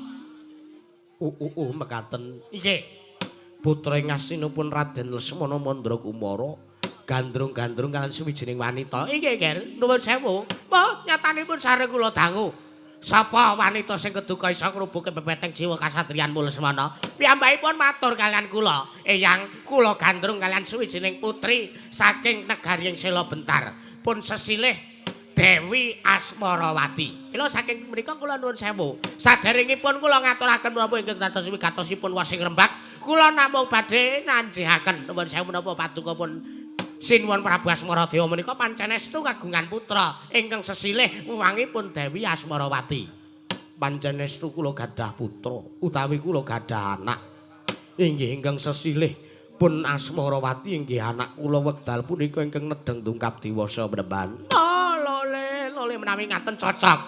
Mekaten. Nggih. Putra Ngastina pun Raden Lesmana Mandra Kumara gandrung-gandrung kaliyan sawijining wanita. Nggih, Ger. Nuwun sewu. Wah, nyatanipun sareng kula dangu. Sapa wanita sing keduka iso ngrubuke bebeteng jiwa kasatriyanmu Lesmana? Piyambakipun matur kaliyan kula, Eyang, kula gandrung kaliyan sawijining putri saking negari ing Sela Bentar. Pun sesilih Dewi Asmarawati. Kula saking mriku kula nuwun sewu. Saderengipun kula ngaturaken menapa ingkang dados wigatosipun wasing rembag, kula namung badhe nanjihaken nuwun sewu menapa paduka pun Sinuwun Prabu Asmaradewa menika pancen estu kagungan putra ingkang sesilih wangipun Dewi Asmarawati. Pancen estu kula gadah putra utawi kula gadah anak inggih ingkang sesilih pun Asmarawati inggih anak kula wekdal punika ingkang nedheng dungkap diwasa mremban. Oh, lole lole menawi ngaten cocok.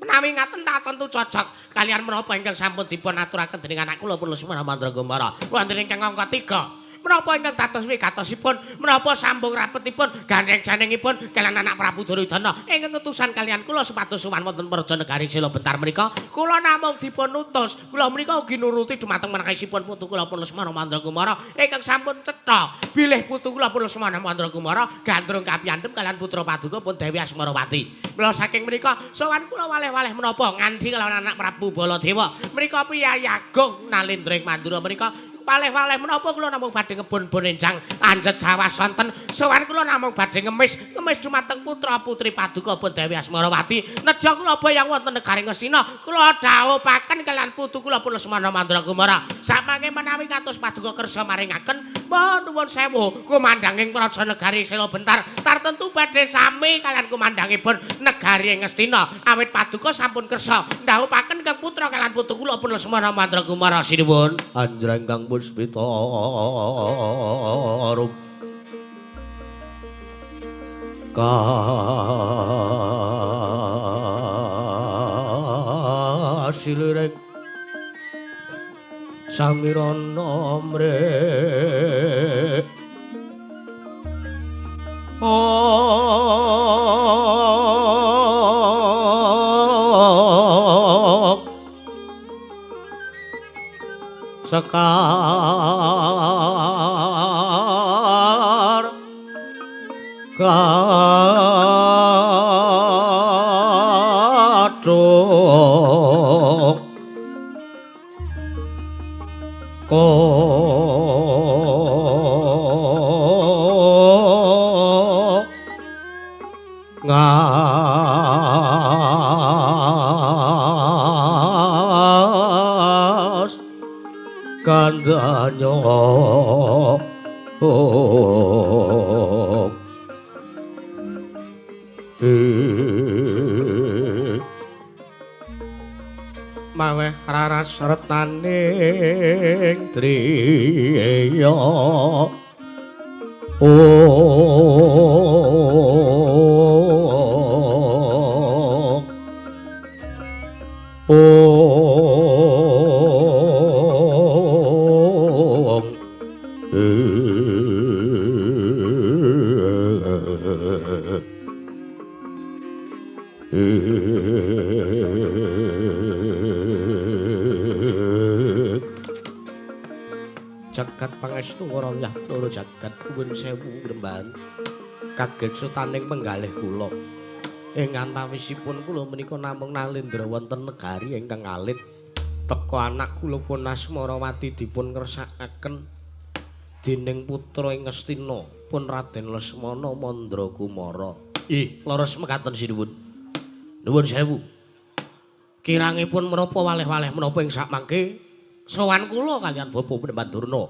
Menawi ngaten tak tentu cocok kaliyan menapa ingkang sampun dipun aturaken dening anak kula pun Lesmana Mandra Kumara. Wonten ingkang angka 3. Menapa ingkang dados wigatosipun, menapa sambung rapetipun, gandheng janengipun kaliyan anak Prabu Duryudana ingkang ngetusan kaliyan kula supados sowan wonten Praja Negari Sela Bentar menika, kula namung dipun utus. Kula menika ugi nuruti dumateng menawisipun putu kula pun Lesmana Mandra Kumara ingkang sampun cetha bilih putu kula pun Lesmana Mandra Kumara gandrung kapiyandhem kaliyan putra paduka pun Dewi Asmarawati. Mula saking menika sowan kula waleh-waleh menapa ngandi kalawan anak Prabu Baladewa menika piyayi agung Nalendra ing Mandura menika waleh-waleh menapa kula namung badhe ngebon-bon enjang anjet Jawa sonten sowan kula namung badhe ngemis ngemis dumateng putra putri paduka pun Dewi Asmarawati nedya kula bayang wonten negari Ngastina kula dhawuhaken kaliyan putu kula pun Lesmana Mandra Kumara samangke menawi kados paduka kersa maringaken nuwun sewu kumandhanging praja negari Sela Bentar tartentu badhe sami kaliyan kumandhangipun negari Ngastina awit paduka sampun kersa ndhawuhaken kang putra kaliyan putu kula pun Lesmana Mandra Kumara sinuwun anjreng kang puspita arum kasiliring samirana mrek sekar kathuk ko ngas kandhanyo maweh raras retaning driya jagat pangestu warayah loro jagat nuwun sewu gremban kaget sutaning penggalih kula ing antawisipun kula menika namung nalendra wonten negari ingkang alit teka anak kula pun Asmarawati dipun ngersakaken dening putra ing Ngastina pun Raden Lesmana Mandra Kumara. Ih, leres mekaten sinuwun. Nuwun sewu. Kirangipun menapa waleh-waleh menapa ing sakmangke sowan kula kaliyan Bapak Penemban Durna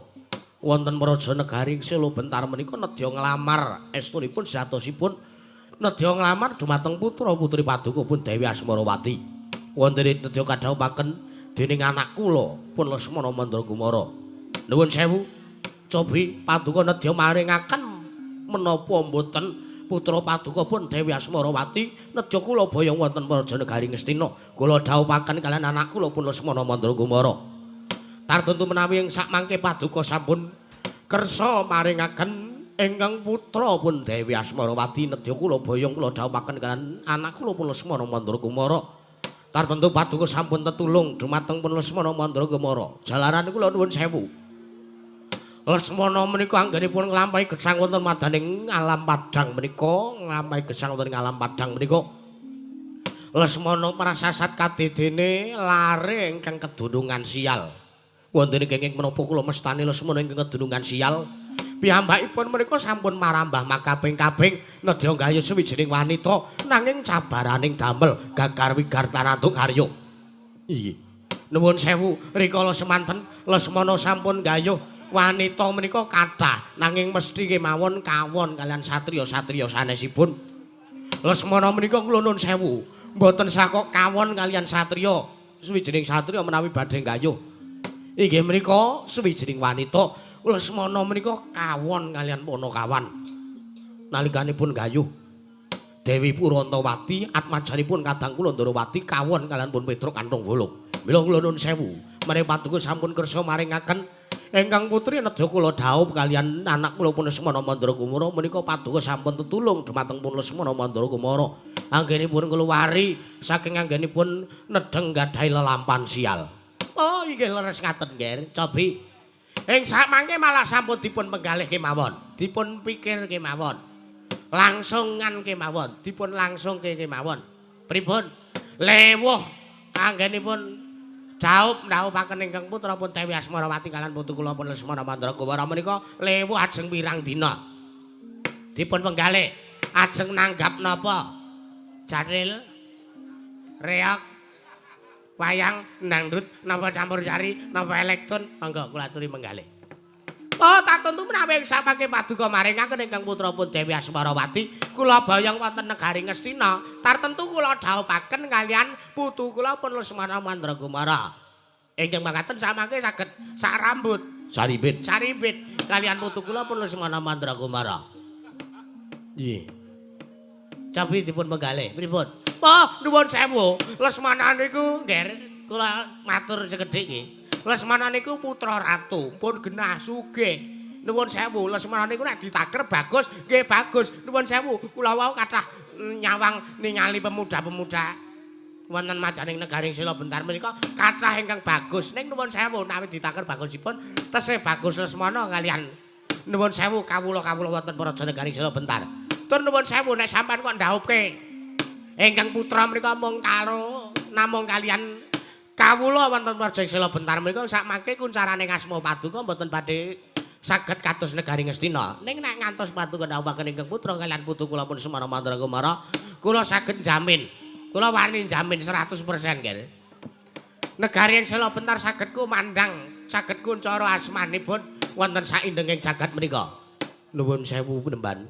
wonten praja negari Sela Bentar menika nedya nglamar estunipun sejatosipun Nedya nglamar dumateng putra putri paduka pun Dewi Asmarawati. Wonten nedya kadhawuhaken dening anak kula pun Lesmana Mandra Kumara. Nuwun sewu, cobi paduka nedya maringaken menapa mboten putra paduka pun Dewi Asmarawati nedya kula boyong wonten Praja Negari Ngastina. Kula dhawuhaken kaliyan anak kula pun Lesmana Mandra Kumara. Tartuntu menawi ing sakmangke paduka sampun kersa maringaken ingkang putra pun Dewi Asmarawati nedya kula boyong kula dhawuhaken kaliyan anak kula pun Lesmana Mandra Kumara. Tartentu paduka sampun tetulung dumateng pun Lesmana Mandra Kumara. Jalaran kula nuwun sewu. Lesmana menika anggenipun nglampahi gesang wonten madaning alam padhang menika, nglampahi gesang wonten alam padhang menika. Lesmana prasasat kadedene lare ingkang kedunungan sial. Wonten ing kenging menapa kula mestani Lesmana ingkang kedunungan sial? Piyambakipun menika sampun marambah makaping-kaping nedya nggayuh sawijining wanita nanging cabaraning damel gagar wigar tarantuk karya. Iya. Nuwun sewu rikala semanten Lesmana sampun nggayuh wanita menika kathah nanging mesti kemawon kawon kaliyan satriya-satriya sanesipun. Lesmana menika kula nuwun sewu mboten sakok kawon kaliyan satriya. Sawijining satriya menawi badhe nggayuh inggih menika sawijining wanita. Lesmana menika kawon kaliyan Panakawan. Nalikanipun gayuh Dewi Purantawati atmajanipun kadang kula Ndarawati kawon kaliyan pun Petruk Kanthong Wulung. Mila kula nuwun sewu, menawi paduka sampun kersa maringaken ingkang putri nedya kula dhaup kaliyan anak kula pun Lesmana Mandra Kumara menika paduka sampun tetulung dumateng pun Lesmana Mandra Kumara. Anggenipun ngluwari saking anggenipun nedheng gadhahi lelampan sial. Oh inggih leres ngaten nggih, cobi. Ing sakmangke malah sampun dipun penggalih kemawon, dipun pikir kemawon. Langsungan kemawon, dipun langsungke kemawon. Pripun? Lewuh anggenipun dhaup ndhaupaken ingkang putra pun Dewi Asmarawati kaliyan putu kula pun Lesmana Mandra Kumara menika lewuh ajeng pirang dina. Dipun penggalih ajeng nanggap napa? Jaril, reog, wayang, dangdut, napa campur sari, napa elektron, monggo kula aturi menggalih. Oh, tartuntu menawi ing samangke paduka maringaken ingkang putra pun Dewi Asmarawati, kula boyong wonten negari Ngastina, tartentu kula dhawuhaken kaliyan putu kula pun Lesmana Mandra Kumara. Ingkang makaten samangke saged sak rambut, saribit, saribit kaliyan putu kula pun Lesmana Mandra Kumara. Nggih. Capi dipun menggalih, pripun? Oh, nuwun sewu. Lesmana niku nggih kula matur sekedhik nggih. Lesmana niku putra ratu, pun genah sugih. Nuwun sewu, Lesmana niku nek ditaker bagus, nggih bagus. Nuwun sewu, kula wau kathah nyawang ningali pemuda-pemuda wonten majaning negari Sela Bentar menika kathah ingkang bagus. Ning nuwun sewu, nawi ditaker bagusipun tesih bagus Lesmana kaliyan nuwun sewu kawula-kawula wonten praja negari Sela Bentar. Tur nuwun sewu nek sampean kok ndhawuhke ingkang putra menika mung karo namung kaliyan kawula wonten praja Sela Bentar menika sakmangke kuncarane asma paduka mboten badhe saged kados negari Ngastina. Ning nek ngantos paduka ndhawuhaken ingkang putra kaliyan putu kula pun Semana Mandra Kumara, kula saged jamin. Kula wani jamin 100% nggih. Negari Sela Bentar saged kumandhang, saged kuncara asmanipun wonten saindenging jagat menika. Nuwun sewu penemban.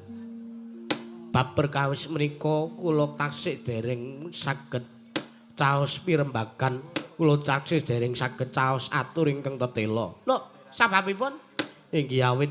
Bab perkawis menika kula taksih dereng saged caos pirembagan, kula taksih dereng saged caos atur ingkang tetela. Lho, sababipun? Inggih awit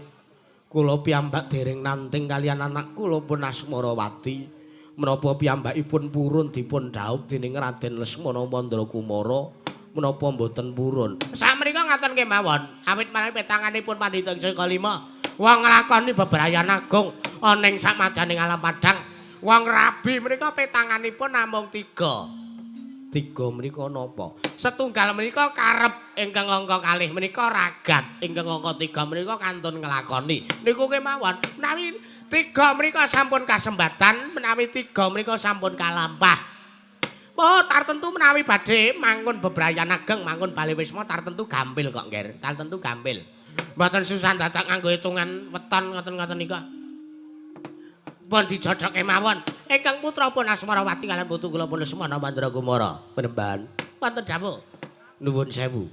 kula piyambak dereng nanting kaliyan anak kula pun Asmarawati. Menapa piyambakipun purun dipun dhaup dening Raden Lesmana Mandra Kumara, menapa mboten purun? Sakmenika ngaten kemawon, awit menawi petanganipun pandhita ingkang kalima, wong nglakoni bebrayan agung ana ing sakmadaning alam padhang, wong rabi menika petanganipun namung 3. 3 menika napa? Setunggal menika karep, ingkang angka kalih menika ragat, ingkang angka 3 menika kantun nglakoni. Niku kemawon, menawi 3 menika sampun kasembatan, menawi 3 menika sampun kalampah. Oh, tartentu menawi badhe mangun bebrayan ageng, mangun bale wisma tartentu gampil kok, Ngger. Tartentu gampil. Mboten susah dadak nganggo hitungan weton ngoten-ngoten nika. Pun dijodhok kemawon. Ingkang putra pun Asmarawati kaliyan putu kula pun Lesmana Mandra Kumara. Penemban. Wonten dawuh. Nuwun sewu.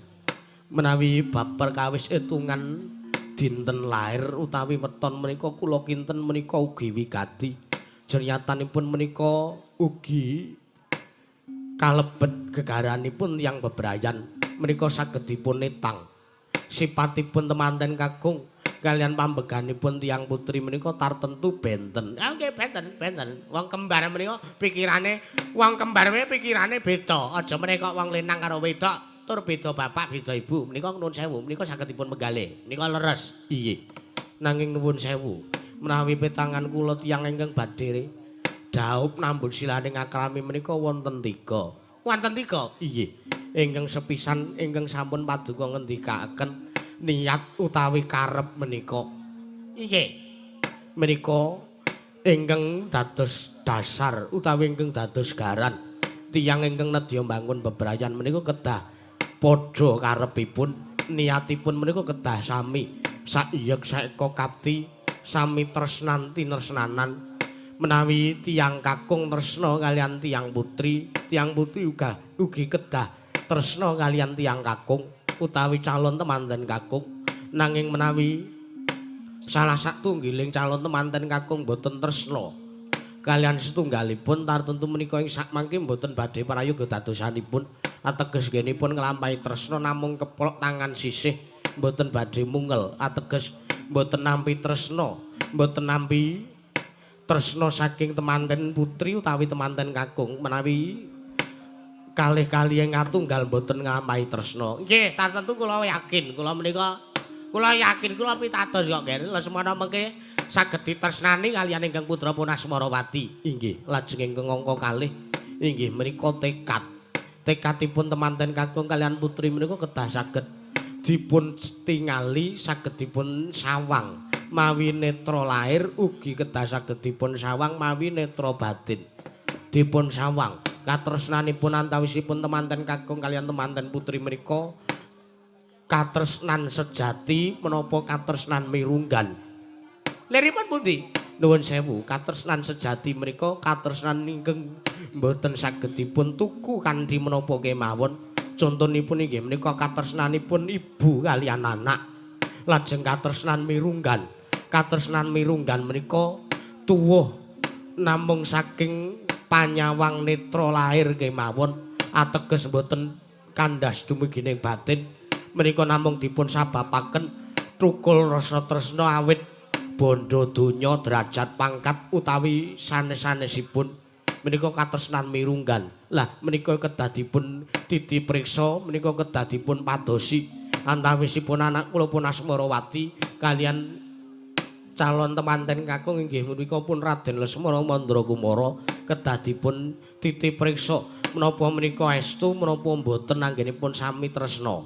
Menawi bab perkawis hitungan dinten lair utawi weton menika kula kinten menika ugi wigati. Jernyatanipun menika ugi kalebet gegaranipun tiyang bebrayan menika saged dipun etang. Sipatipun temanten kakung kalian pambeganipun tiyang putri menika tartentu benten. Ah nggih benten, benten. Wong kembar menika pikirane, wong kembar wae pikirane beda. Aja meneh kok wong lanang karo wedok tur beda bapak, beda ibu. Menika nuwun sewu, menika saged dipun penggalih. Menika leres. Inggih. Nanging nuwun sewu, menawi petangan kula tiyang ingkang badhe dhaup nambut silaning akrami menika wonten tiga. Wonten tiga? Inggih. Ingkang sepisan ingkang sampun paduka ngendikaaken niat utawi karep menika. Inggih. Menika ingkang dados dasar utawi ingkang dados garan tiyang ingkang nedya mbangun bebrayan menika kedah padha karepipun, niatipun menika kedah sami saiyek saeka kapti, sami tresnan tinresnanan. Menawi tiyang kakung tresna kalian tiyang putri, tiyang putri uga ugi kedah tresna kalian tiyang kakung utawi calon temanten kakung. Nanging menawi salah satunggiling calon temanten kakung boten tresna kalian setunggalipun, tartentu menika ing sakmangke boten badhe prayoga dadosanipun. Ateges nggenipun nglampahi tresna namung keplok tangan sisih, boten badhe mungel. Ateges boten nampi tresna, boten nampi tresna saking temanten putri utawi temanten kakung menawi kalih kalih ngatunggal boten nglampahi tresna. Nggih, tartentu kula yakin, kula menika kula yakin kula pitados kok nggih. Lesmana mengke saged ditresnani kaliyan ingkang putra pun Asmarawati. Inggih, lajeng ingkang angka kalih inggih menika tekad. Tekadipun temanten kakung kaliyan putri menika kedah saged dipun tingali, saged dipun sawang mawi netra lahir, ugi kedah saged dipun sawang mawi netra batin. Dipun sawang katresnanipun antawisipun temanten kakung kaliyan temanten putri menika katresnan sejati menapa katresnan mirunggan. Liripun pundi? Nuwun sewu, katresnan sejati menika katresnan ingkang mboten saged dipun tuku kanthi menapa kemawon. Contonipun inggih menika katresnanipun ibu kaliyan anak. Lajeng katresnan mirunggan. Katresnan mirunggan menika tuwuh namung saking panyawang netra lahir kemawon, ateges mboten kandhas dumugining batin. Menika namung dipun sababaken thukul rasa tresna awit bondo donya, derajat pangkat utawi sanes-sanesipun. Menika katresnan mirunggan. Lah menika kedah dipun titi priksa, menika kedah dipun padosi antawisipun anak kula pun Asmarawati kaliyan calon temanten kakung inggih menika pun Raden Lesmana Mandra Kumara kedah dipun titi priksa menapa menika estu menapa mboten anggenipun sami tresna.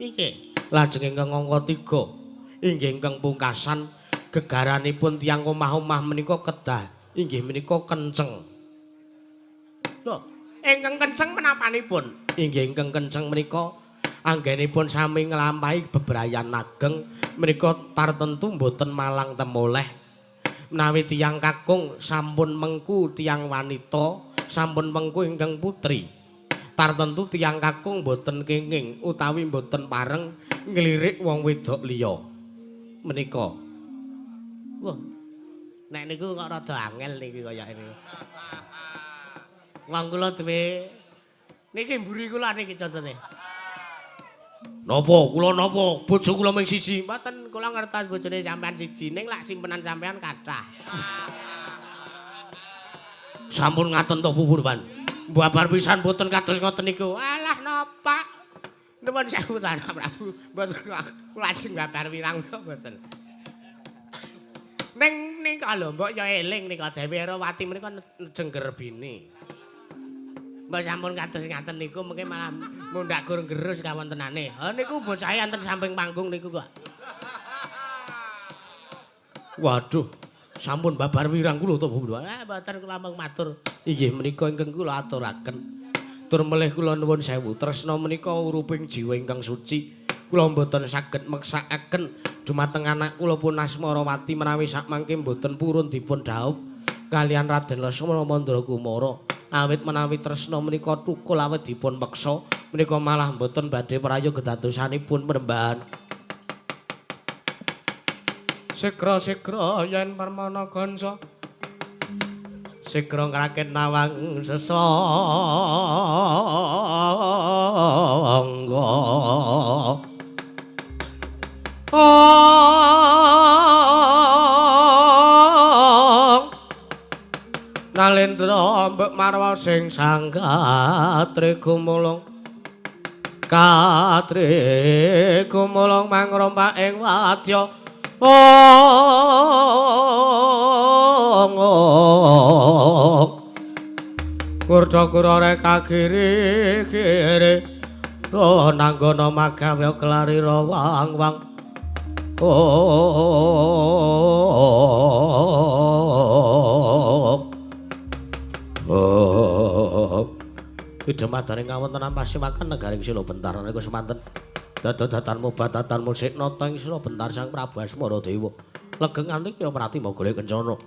Inggih. Lajeng ingkang angka 3 inggih ingkang pungkasan gegaranipun tiyang omah-omah menika kedah inggih menika kenceng. Lho, ingkang kenceng menapanipun? Inggih ingkang kenceng menika anggenipun sami nglampahi bebrayan ageng menika tartentu mboten malang temoleh. Menawi tiyang kakung sampun mengku tiyang wanita, sampun mengku ingkang putri, tartentu tiyang kakung mboten kenging utawi mboten pareng nglirik wong wedok liya. Menika. Wah. Nek niku kok rada angel niki kaya ini. Wong kula duwe niki mburi kula niki contone. Napa kula napa? Bojo kula mung siji. Mboten, kula ngertos bojone sampean siji, ning lak simpenan sampean kathah. Sampun ngaten to Bu Purban. Babar pisan mboten kados ngoten niku. Alah napa? Nuwun sewu ta Prabu. Mboten kok lajeng babar wirang kok mboten. Ning nika lho mbok ya eling nika Dewi Herawati menika jengger bini. Mbok sampun kados ngaten niku mengke malah mundhak gur gerus kawontenane. Ha niku bocahe enten samping panggung niku kok. Waduh, sampun babar wirang kula to Bu. Ah mboten kula mung matur. Inggih menika ingkang kula aturaken. Tur melih kula nuwun sewu, tresna menika uruping jiwa ingkang suci. Kula mboten saged meksakaken dumateng anak kula pun Asmarawati menawi sakmangke mboten purun dipun dhaup kaliyan Raden Lesmana Mandra Kumara. Awit menawi tresna menika thukul awit dipun peksa menika malah mboten badhe prayoga kedadosanipun penembahan. Sigra-sigra yen permana gonso Sigra ngraken nawang sesangga. Nalendra mbek marwa sing sang katri gumulung. Katri gumulung mangrompak ing wadya. Kurda-kurare kagiri-giri nanggana magawe kelari wang-wang. Idemadaring kawontenan pasiwakan negaring Sila Bentar nalika semanten dadatanmu batatanmu sik nata ing Sila Bentar Sang Prabu Asmara Dewa. Legeng nganti kaya prati golek kencana.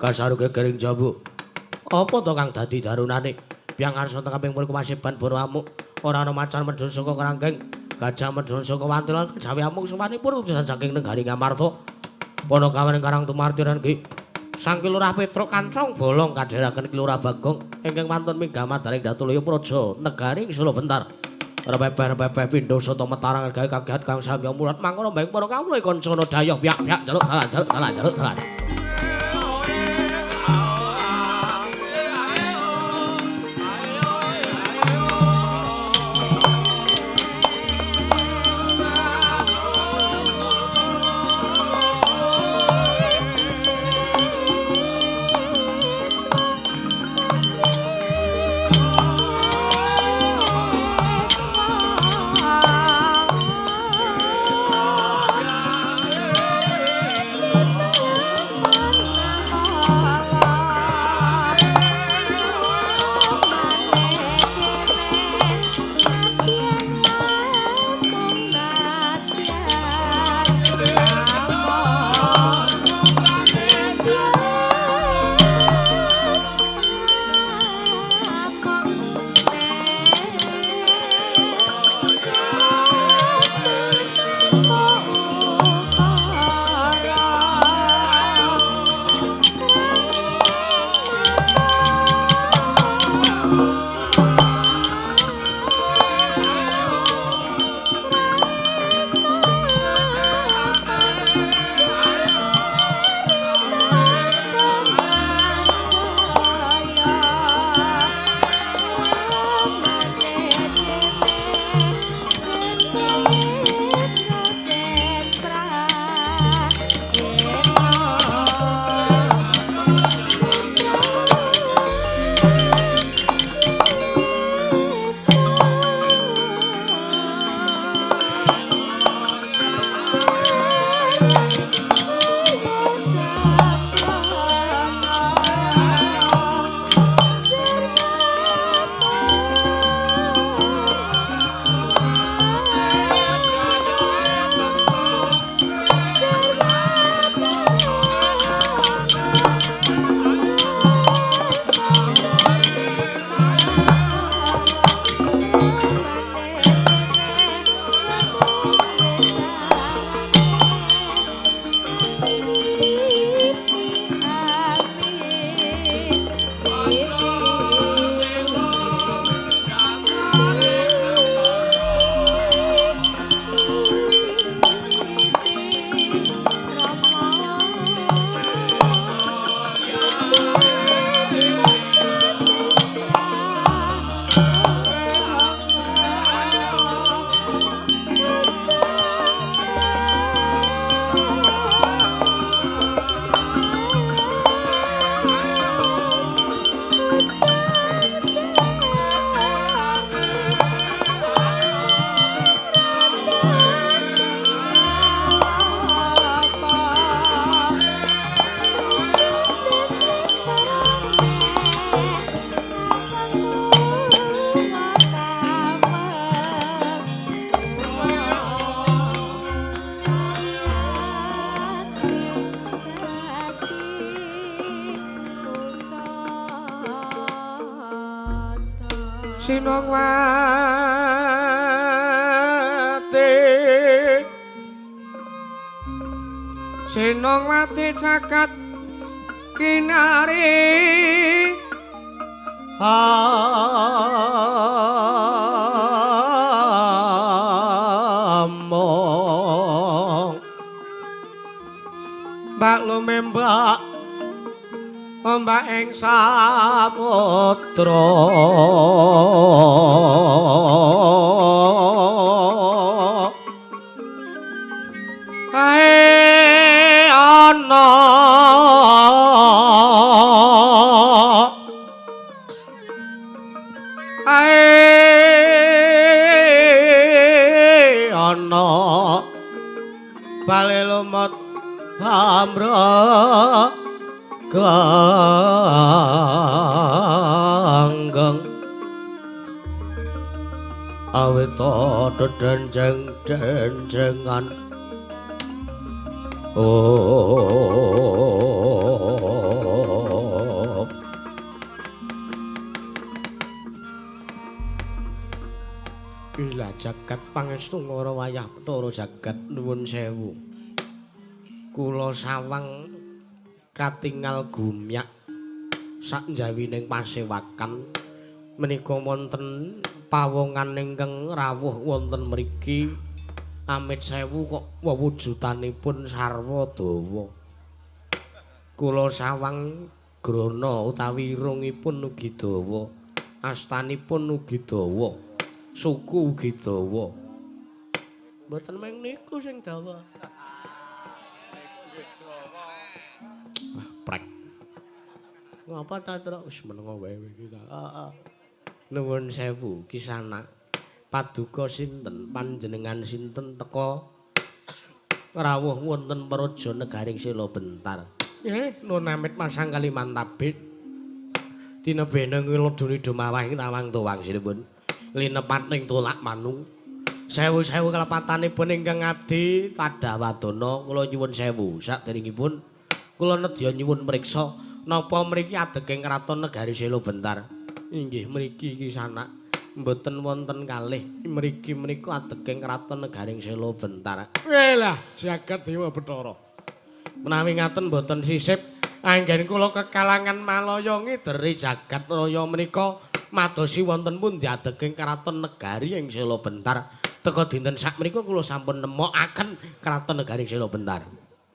Kasaru gegering jambu. Apa to kang dadi darunane? Piyang arsa teng kaping mriku masiban boro amuk. Ora ana macan medhun saka kerangkeng, gajah medhun saka wantil lan kejawi amuk suwanipun utusan saking negari Ngamarta. Panakawan Karang Tumarti lan Ki Sang Ki Lurah Petruk Kancong Bolong kadheraken Ki Lurah Bagong ingkang wantun minggah madaring Datulaya Praja negari Sila Bentar. Rebebeh-rebebeh pindha sata metarang gawe kagiat kang samya mulat mangkono baik para kawula kancana dayah piyak-piyak jaluk dalan jaluk dalan jaluk dalan. Sinongwati. Sinongwati cakat Kinari among mbak lumembak ombak ing samudra ae ana ae ana bale lumut amra ganggeng awit dedenceng-dencengan oh ila jagat pangestu ngara wayah Bathara jagat nuwun sewu. Kula sawang katingal gumyak sak njawining pasewakan menika wonten pawongan ingkang rawuh wonten mriki. Amit sewu kok wewujudanipun sarwa dawa. Kula sawang grana utawi irungipun ugi dawa, astanipun ugi dawa, suku ugi dawa. Mboten mung niku sing dawa. Ah, prek. Ngapa ta, Truk? Wis menengo wae iki ta. Heeh. Nuwun sewu Kisanak. Paduka sinten panjenengan sinten teka rawuh wonten praja negaring Sela Bentar. Nggih, nuwun amit masang Kalimantabit. Tinebene ngilodoni dumawah ing tawang tuwang sinipun. Linepat ning tolak manu. Sewu-sewu kelepatanipun ingkang abdi tadawadana kula nyuwun sewu saderengipun kula nedya nyuwun mriksa napa mriki adeging kraton negari Sela Bentar. Inggih mriki Kisanak. Mboten wonten kalih mriki menika adeging kraton negaring Sela Bentar. Welah jagat Dewa Bathara. Menawi ngaten mboten sisip anggen kula kekalangan malaya ngideri jagat raya menika madosi wonten pundi adeging kraton negari ing Sela Bentar. Teka dinten sakmenika kula sampun nemokaken kraton negari Sela Bentar.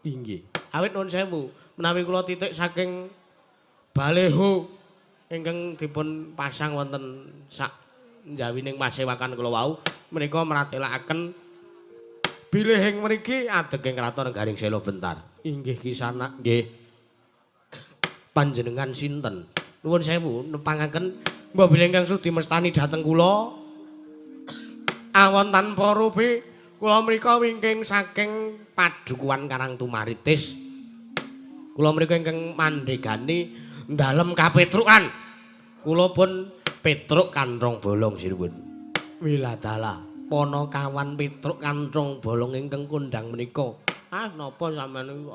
Inggih. Awit nuwun sewu menawi kula titik saking baleho ingkang dipun pasang wonten sak njawining pasewakan kula wau menika mratelakaken bilih ing mriki adeging kraton negaring Sela Bentar. Inggih Kisanak, nggih. Panjenengan sinten? Nuwun sewu nepangaken mbok bilih ingkang sudi mestani dhateng kula. Awon tanpa rupi kula mrika wingking saking padukuhan Karangtumaritis. Kula mrika ingkang mandhegani dalem kapetrukan. Kula pun Petruk Kanthong Bolong sinuwun. Wiladala panakawan Petruk Kanthong Bolong ingkang kondhang menika. Ah napa sampeyan niku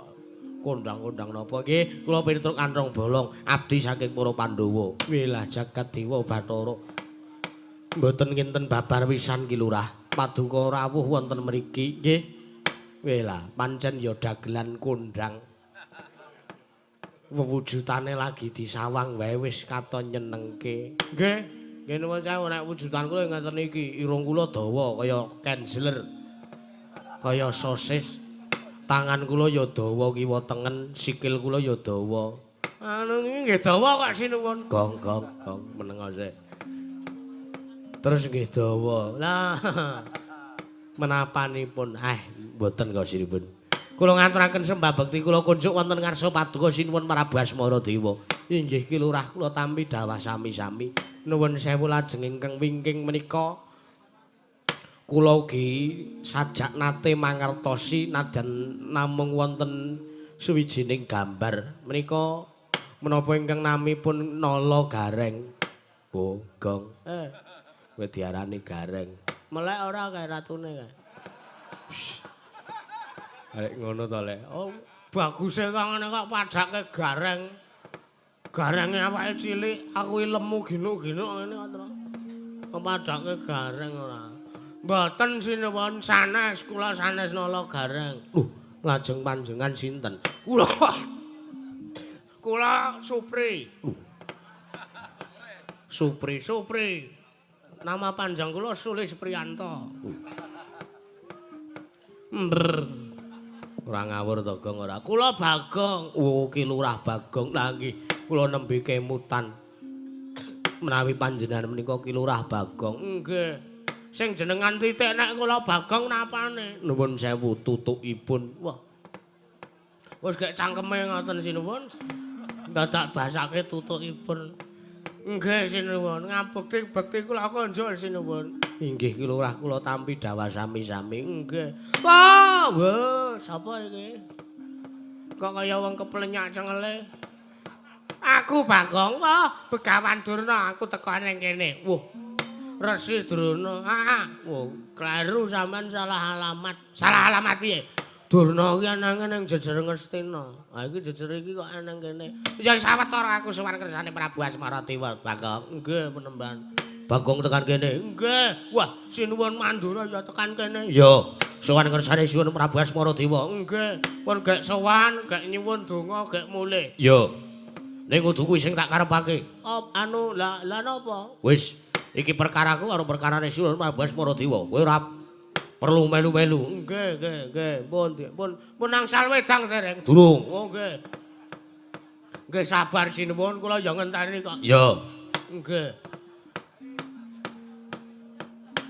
kondhang-kondhang napa nggih? Kula Petruk Kanthong Bolong abdi saking para Pandhawa. Wilah jagat Dewa Bathara. Mboten kinten babar pisan Ki Lurah. Paduka rawuh wonten mriki nggih. Wilah pancen ya dagelan kondhang. Wewujudane lagi disawang wae wis katon nyenengke. Nggih, nggih nuwun sewu nek wujudan kula ngeten iki, irung kula dawa kaya Kenzler. Kaya sosis. Tangan kula ya dawa kiwa tengen, sikil kula ya dawa. Anu iki nggih dawa kok sinuwun. Gong gong gong meneng sik. Terus nggih dawa. Lah menapanipun mboten kok sinipun. Kula ngaturaken sembah bekti kula kunjuk wonten ngarsa paduka sinuwun Prabu Asmara Dewa. Inggih Ki Lurah kula tampi dawah sami-sami. Nuwun sewu lajeng ingkang wingking menika kula ugi sajak nate mangertosi nadyan namung wonten suwijining gambar menika menapa ingkang namipun Nala Gareng. Oh, gong. Kowe diarani Gareng. Melek ora kae ratune kae. Arek ngono to, Lek. Oh, baguse kok ngene kok padhake Gareng. Garenge awake cilik, aku lemu ginuk-ginuk ngene kok to. Kok padhake Gareng ora. Mboten sinuwun sanes, kula sanes Nala Gareng. Lho, lajeng panjenengan sinten? Kula Kula Supri. Supri, Supri. Nama panjang kula Sulis Priyanto. Mbrr. Ora ngawur to, Gong, ora. Kula Bagong. Oh, Ki Lurah Bagong. Lah nggih, kula nembe kemutan. Menawi panjenengan menika Ki Lurah Bagong. Nggih. Sing jenengan titik nek kula Bagong napane? Nuwun sewu tutukipun. Wah. Wis gek cangkeme ngoten sinuwun. Dadak basake tutukipun. Nggih sinuwun, ngabekti bekti kula konjuk sinuwun. Inggih Ki Lurah kula tampi dawah sami-sami. Nggih. Wah, wah, sapa iki? Kok kaya wong keplenyak cengele? Aku Bagong, wah, Begawan Durna, aku teko ning kene. Wah. Resi Drona. Ah, wah, kleru sampean salah alamat. Salah alamat piye? Durna iki anange ning jejer Ngastina. Ha iki jejer iki kok anang kene. Ya sawetara aku sowan kersane Prabu Asmaradewa, Bagong. Nggih, penemban. Bagong tekan kene. Nggih. Wah, sinuwun Mandura ya tekan kene. Ya, sowan kersane Sinuwun Prabu Asmaradewa. Nggih. Pun gek sowan, gek nyuwun donga, gek mulih. Ya. Ning kudu kuwi sing tak karepake. Oh, anu, lah lah napa? Wis, iki perkaraku karo perkarane Sinuwun Prabu Asmaradewa. Kowe ora perlu melu-melu. Nggih, nggih, nggih. Pun, pun, pun angsal wedang dereng. Durung. Oh, nggih. Nggih sabar sinuwun, kula ya ngenteni kok. Ya. Nggih.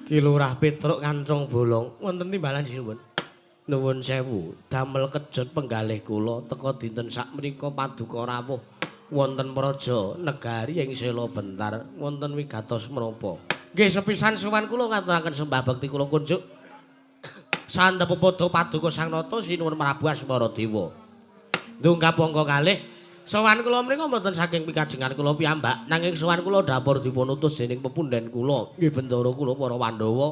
Ki Lurah Petruk Kancong Bolong wonten timbalan sinuwun. Nuwun sewu, damel kejot penggalih kula teka dinten sakmenika paduka rawuh wonten praja negari ing Sela Bentar wonten wigatos menapa. Nggih sepisan sowan kula ngaturaken sembah bekti kula kunjuk. Sandhep padha paduka Sang Nata Sinuwun Prabu Asmaradewa. Ndungkap angka kalih sowan kula menika mboten saking pikajengan kula piyambak nanging sowan kula dapur dipun utus dening pepunden kula nggih bendara kula para Pandhawa.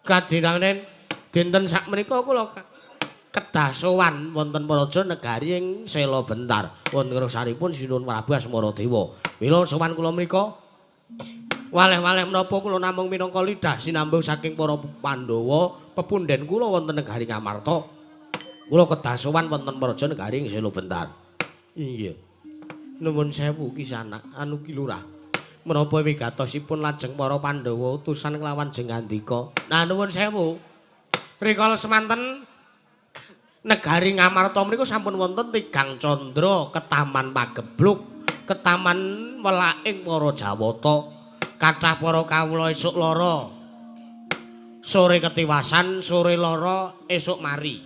Kadinangen dinten sakmenika kula kedah sowan wonten praja negari ing Sela Bentar wonten ngersanipun Sinuwun Prabu Asmaradewa. Mila sowan kula menika waleh-waleh menapa kula namung minangka lidah sinambung saking para Pandhawa pepunden kula wonten negari Ngamarta. Kula kedah sowan wonten praja negari ing Sela Bentar. Iya. Nuwun sewu Ki Sanak anu Ki Lurah. Menapa wigatosipun lajeng para Pandhawa utusan kelawan jengandika. Nah nuwun sewu. Rikala semanten negari Ngamarta menika sampun wonten tigang candra ketaman pagebluk, ketaman welaking para Jawata. Kathah para kawula esuk lara. Sore ketiwasan, sore lara, esuk mari.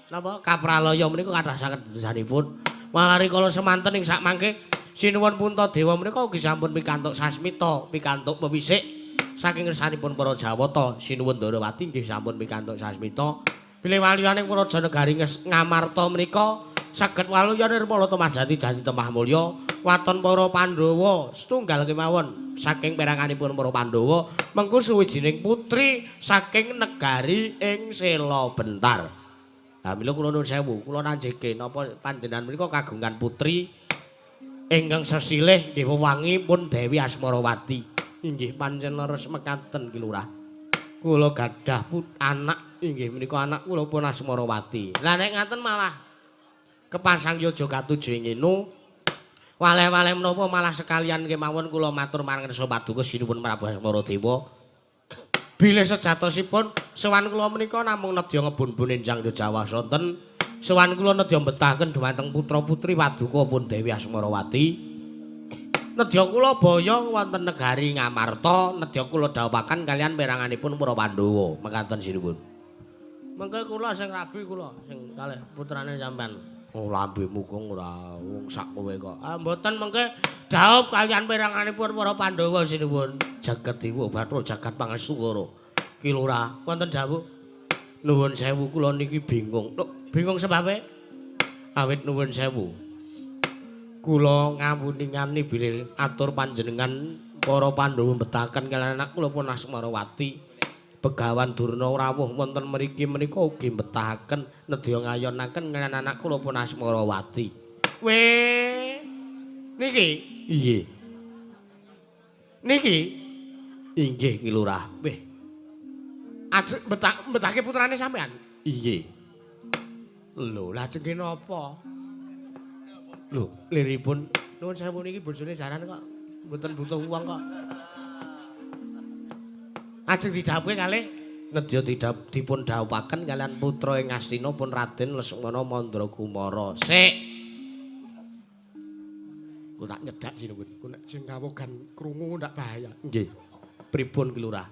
Napa kapralaya menika kathah sanget desanipun. Malah rikala semanten ing sakmangke Sinuwun Puntadewa menika ugi sampun pikantuk sasmita, pikantuk pewisik saking ngersanipun para Jawata. Sinuwun Ndarawati nggih sampun pikantuk sasmita. Bilih waliyaning praja negari Ngamarta menika saged waluya nirmala temah jati jati temah mulya waton para Pandhawa setunggal kemawon saking peranganipun para Pandhawa mengku suwijining putri saking negari ing Sela Bentar. Lah mila kula nuwun sewu, kula nanjeke napa panjenengan menika kagungan putri ingkang sesilih nggih wewangi pun Dewi Asmarawati. Inggih pancen leres mekaten Ki Lurah. Kula gadah anak inggih menika anak kula pun Asmarawati. Lah nek ngaten malah kepasang yojo katuju ing ngene. Waleh-waleh menapa malah sekalian kemawon kula matur marang kersa paduka Sinuwun Prabu Asmaradewa. Bilih sejatosipun sowan kula menika namung nedya ngebun-bun enjang Jawa sonten. Sowan kula nedya mbetahaken dhumateng putra-putri paduka pun Dewi Asmarawati. Nedya kula baya wonten negari Ngamarta, nedya kula dhawuhaken kalian peranganipun para Pandhawa. Mekaten sinuwun. Mengke kula sing rabi kula sing kalih putrane sampean. Oh lambemu kok ora wong sak kowe kok. Ah mboten mengke dhaup kalian peranganipun para Pandhawa sinuwun. Jagat Dewa Bathara jagat Pangestu. Ki Lurah wonten dawuh. Nuwun sewu kula niki bingung. Lho, bingung sebabe? Awit nuwun sewu. Kula ngawuningani bilih atur panjenengan para Pandhawa mbetahaken kalian anak kula pun Asmarawati. Begawan Durna rawuh wonten mriki menika ugi mbetahaken nedya ngayonaken kalian anak kula pun Asmarawati. Weh. Niki? Nggih. Niki? Inggih Ki Lurah. Weh. Ajeng mbetahke putrane sampean? Inggih. Lho, lajeng napa? Lho, liripun nuwun sewu niki bojone jaran kok mboten butuh uang kok. Ajeng didhawuhke kalih nedya dipun dhawuhaken kalian putra ing Ngastina pun Raden Lesmana Mandra Kumara. Sik. Ku tak nyedak sinuwun. Ku nek sing kawogan krungu ndak bahaya. Nggih. Pripun Ki Lurah?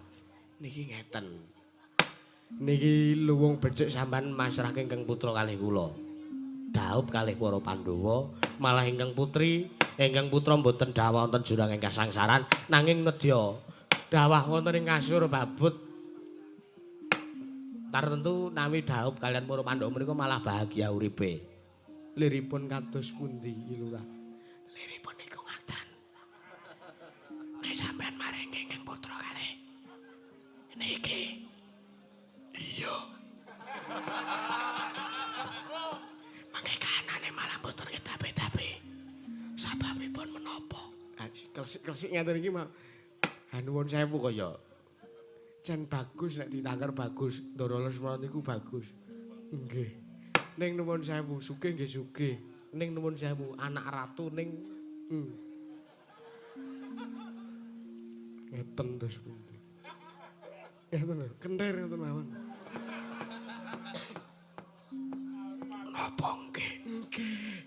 Niki ngeten. Niki luwung becik sampean masrahke ingkang putra kalih kula. Dhaup kalih para Pandhawa, malah ingkang putri, ingkang putra mboten dhawah wonten jurang ing kasangsaran, nanging nedya dhawah wonten ing kasur babut. Tartentu nawi dhaup kalian para Pandhawa menika malah bahagia uripe. Liripun kados pundi Ki Lurah? Liripun niku ngaten. Nek sampean maringi ingkang putra kalih niki. Iya. Mangke kanane malah mboten kedape-dape. Sababipun menapa? Klesik-klesik ngaten iki mah. Ha nuwun sewu kaya. Jan bagus nek ditangkar bagus, Ndara Lesmana niku bagus. Nggih. Ning nuwun sewu, sugih nggih sugih. Ning nuwun sewu, anak ratu ning Ngeten terus pundi. Ngeten lho, kentir ngoten mawon. Napa nggih? Nggih.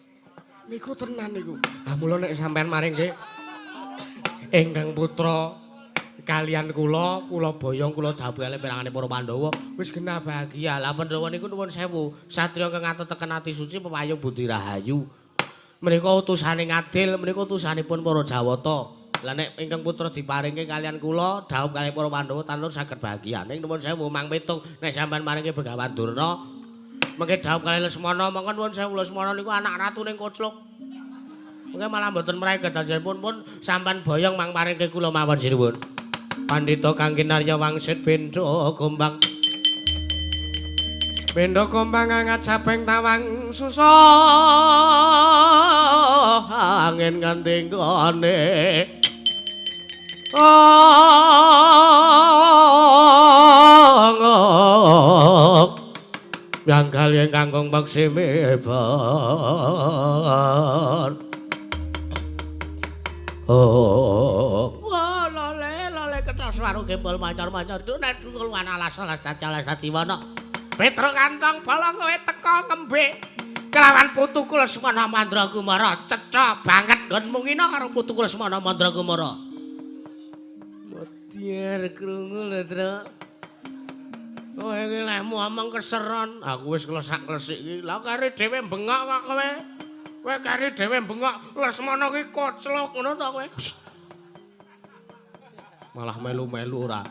Niku tenan niku. Ha mula nek sampean maring nggih ingkang putra kalian kula, kula boyong kula dhawuhi kalih pirangane para Pandhawa wis genah bahagia. Lah Pandhawa niku nuwun sewu, satriya ingkang ateteken ati suci pepayung budi rahayu. Menika utusane ngadil, menika utusanipun para Jawata. Lah nek ingkang putra diparingke kalian kula, dhawuh kalih para Pandhawa tantur saged bahagia. Ning nuwun sewu mang pitung nek sampean maringke Begawan Durna, mengke dhawuh kalih Lesmana, mongko nuwun sewu Lesmana niku anak ratu ning kocluk. Mengke malah mboten mraih kedajanipun pun sampean boyong mang paringke kula mawon sinuwun. Pandhita kang kinarya wangsit bendha gombang. Bendha gombang angat sapeng tawang susah angin nganti nggone. Yang kali ingkang paksi mebar. Oh, wah lole lole ketok suara gembol mancar-mancar nek dukul alas-alas cacalas sadiwana. Petruk kantong bolong kowe teka ngembe kelawan putuku Lesmana Mandra Kumara cetha banget nggonmu ngina karo putuku Lesmana Mandra Kumara. Modiar krungu lho, Truk. Kowe iki lehmu omong keseron, aku wis klesak-klesik iki. Lah kari dhewe bengok kok kowe. Kowe kari dhewe bengok, Lesmana ki koclok ngono to kowe. Malah melu-melu ora.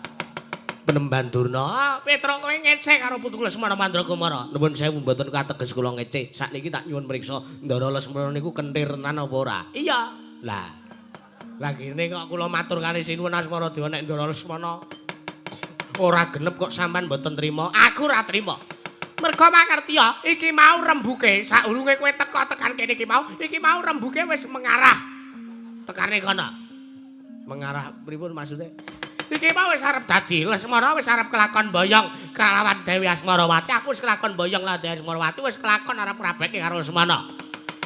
Penemban Durna, ah, Petruk kowe ngece karo putuku Lesmana Mandra Kumara. Nuwun sewu mboten kateges kula ngece. Sakniki tak nyuwun mriksa Ndara Lesmana niku kentir tenan apa ora? Iya. Lah. Lah kene kok kula matur kalih sinuwun Asmara Dewa nek Ndara Lesmana ora genep kok sampean mboten trima. Aku ora trima. Mergo mangertiya iki mau rembuke saurunge kowe teka tekan kene iki mau rembuke wis mengarah tekane kono. Mengarah pripun maksude? Iki mau wis arep dadi Lesmana wis arep kelakon boyong kalawan Dewi Asmarawati. Aku wis kelakon boyong lawan Dewi Asmarawati wis kelakon arep rabeke karo Lesmana.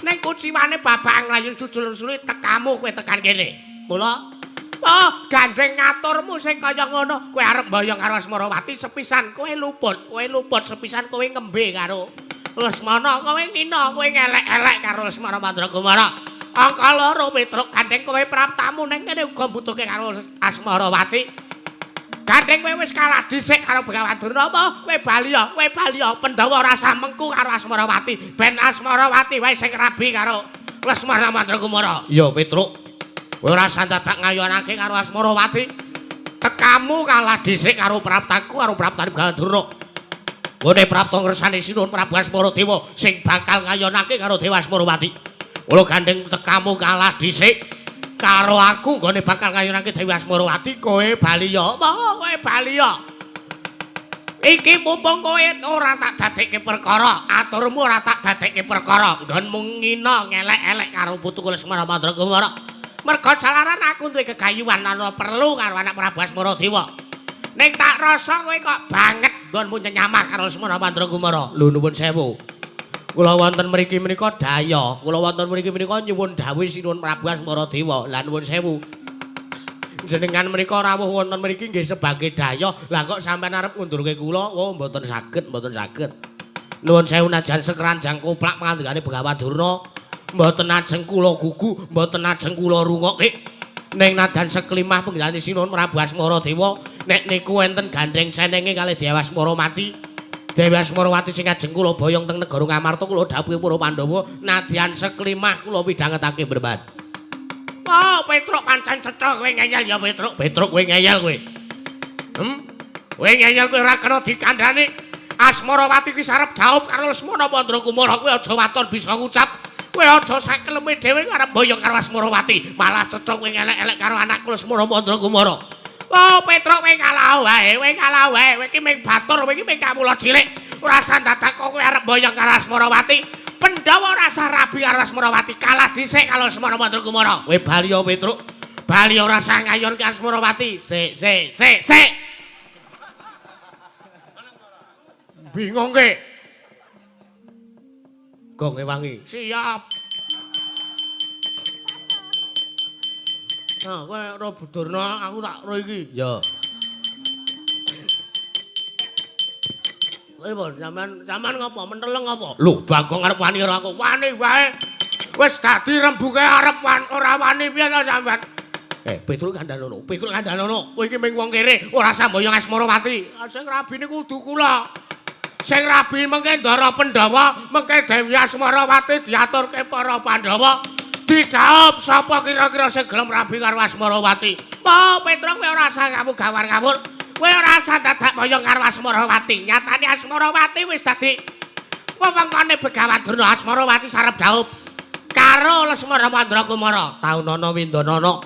Ning kuciwane babak nglayun jujul sulit tekamu kowe tekan kene. Mula oh, gandeng ngaturmu sing kaya ngono, kowe arep mboyong karo Asmarawati sepisan kowe luput sepisan kowe ngembe karo Lesmana, kowe ngina, kowe ngelek-elek karo Lesmana Mandra Kumara. Angka loro Petruk gandeng kowe praptamu ning kene uga mbutuhke karo Asmarawati. Gandeng kowe wis kalah dhisik karo Begawan Durna apa? Kowe bali ya Pandhawa rasa mengku karo Asmarawati. Ben Asmarawati wae sing rabi karo Lesmana Mandra Kumara. Ya Petruk. Kowe ora dadak ngayonake karo Asmarawati. Tekamu kalah dhisik karo praptaku karo praptane Begawan Durna. Ngene prapta ngersane Sinuwun Prabu Asmaradewa sing bakal ngayonake karo Dewa Asmarawati. Mula gandeng tekamu kalah dhisik karo aku nggone bakal ngayonake Dewi Asmarawati, kowe bali ya. Apa kowe bali ya? Iki mumpung kowe ora tak dadekke perkara, aturmu ora tak dadekke perkara, nggonmu ngina ngelek-elek karo putuku Lesmana Mandra Kumara. Mergo jalaran aku duwe gegayuhan ana perlu karo anak Prabu Asmaradewa. Ning tak rasa kowe kok banget nggonmu nyenyamah karo Lesmana Mandra Kumara. Lho nuwun sewu. Kula wonten mriki menika daya, kula wonten mriki menika nyuwun dawuh Sinuwun Prabu Asmaradewa. Lah nuwun sewu. Jenengan menika rawuh wonten mriki nggih sebagai daya. Lah kok sampean arep ngundurke kula? Oh, mboten saged, mboten saged. Nuwun sewu najan sekranjang koplak pangandikane Begawan Durna, mboten ajeng kula gugu, mboten ajeng kula rungokke. Ning najan seklimah panggilane Sinuwun Prabu Asmaradewa, nek niku enten gandheng senenge kalih Dewi Asmarawati. Dewi Asmarawati sing ajeng kula boyong teng negara Ngamarta kula dhawuhi para Pandhawa nadyan seklimah kula midhangetake Bremban. Oh, Petruk pancen cetha kowe ngeyel ya Petruk. Petruk kowe ngeyel kowe. Kowe ngeyel kowe ora kena dikandhani. Asmarawati ki sarep dhaup karo Lesmana Mandrakumara kowe aja waton bisa ngucap. Kowe aja sakeleme dhewe arep boyong karo Asmarawati, malah cetha kowe ngelek-elek karo anakku Lesmana Mandrakumara. Oh, Petruk kowe kalah wae, kowe kalah wae. Kowe iki mung batur, kowe iki mung kawula cilik. Ora usah dadak kok kowe arep boyong karo Asmarawati. Pandhawa ora usah rabi karo Asmarawati, kalah dhisik karo Lesmana Mandrakumara. Kowe bali ya Petruk. Bali ora usah ngayon ke Asmarawati. Sik, sik, sik, sik. Bingung ke? Gong ewangi. Siap. Nah, kowe ro Budurna, aku tak ro iki. Ya. Kowe pon sampean ngopo? Menteleng apa? Lho, Bagong arep wani karo aku. Wani wae. Wis dadi rembuke arep wan ora wani piye to sampean? Petruk kandhanono, Petruk kandhanono. Kowe iki mung wong kere, ora usah mboyong Asmarawati. Sing rabi niku kudu kula. Sing rabi mengke Ndara Pandhawa, mengke Dewi Asmarawati diaturke para Pandhawa. Didhaup sapa kira-kira sing gelem rabi karo Asmarawati? Oh, Petruk kowe ora usah kamu gawar-gawur. Kowe ora usah dadak boyong karo Asmarawati. Nyatane Asmarawati wis dadi wewengkone Begawan Durna. Asmarawati sarep dhaup karo Lesmana Mandrakumara. Taunana windanana.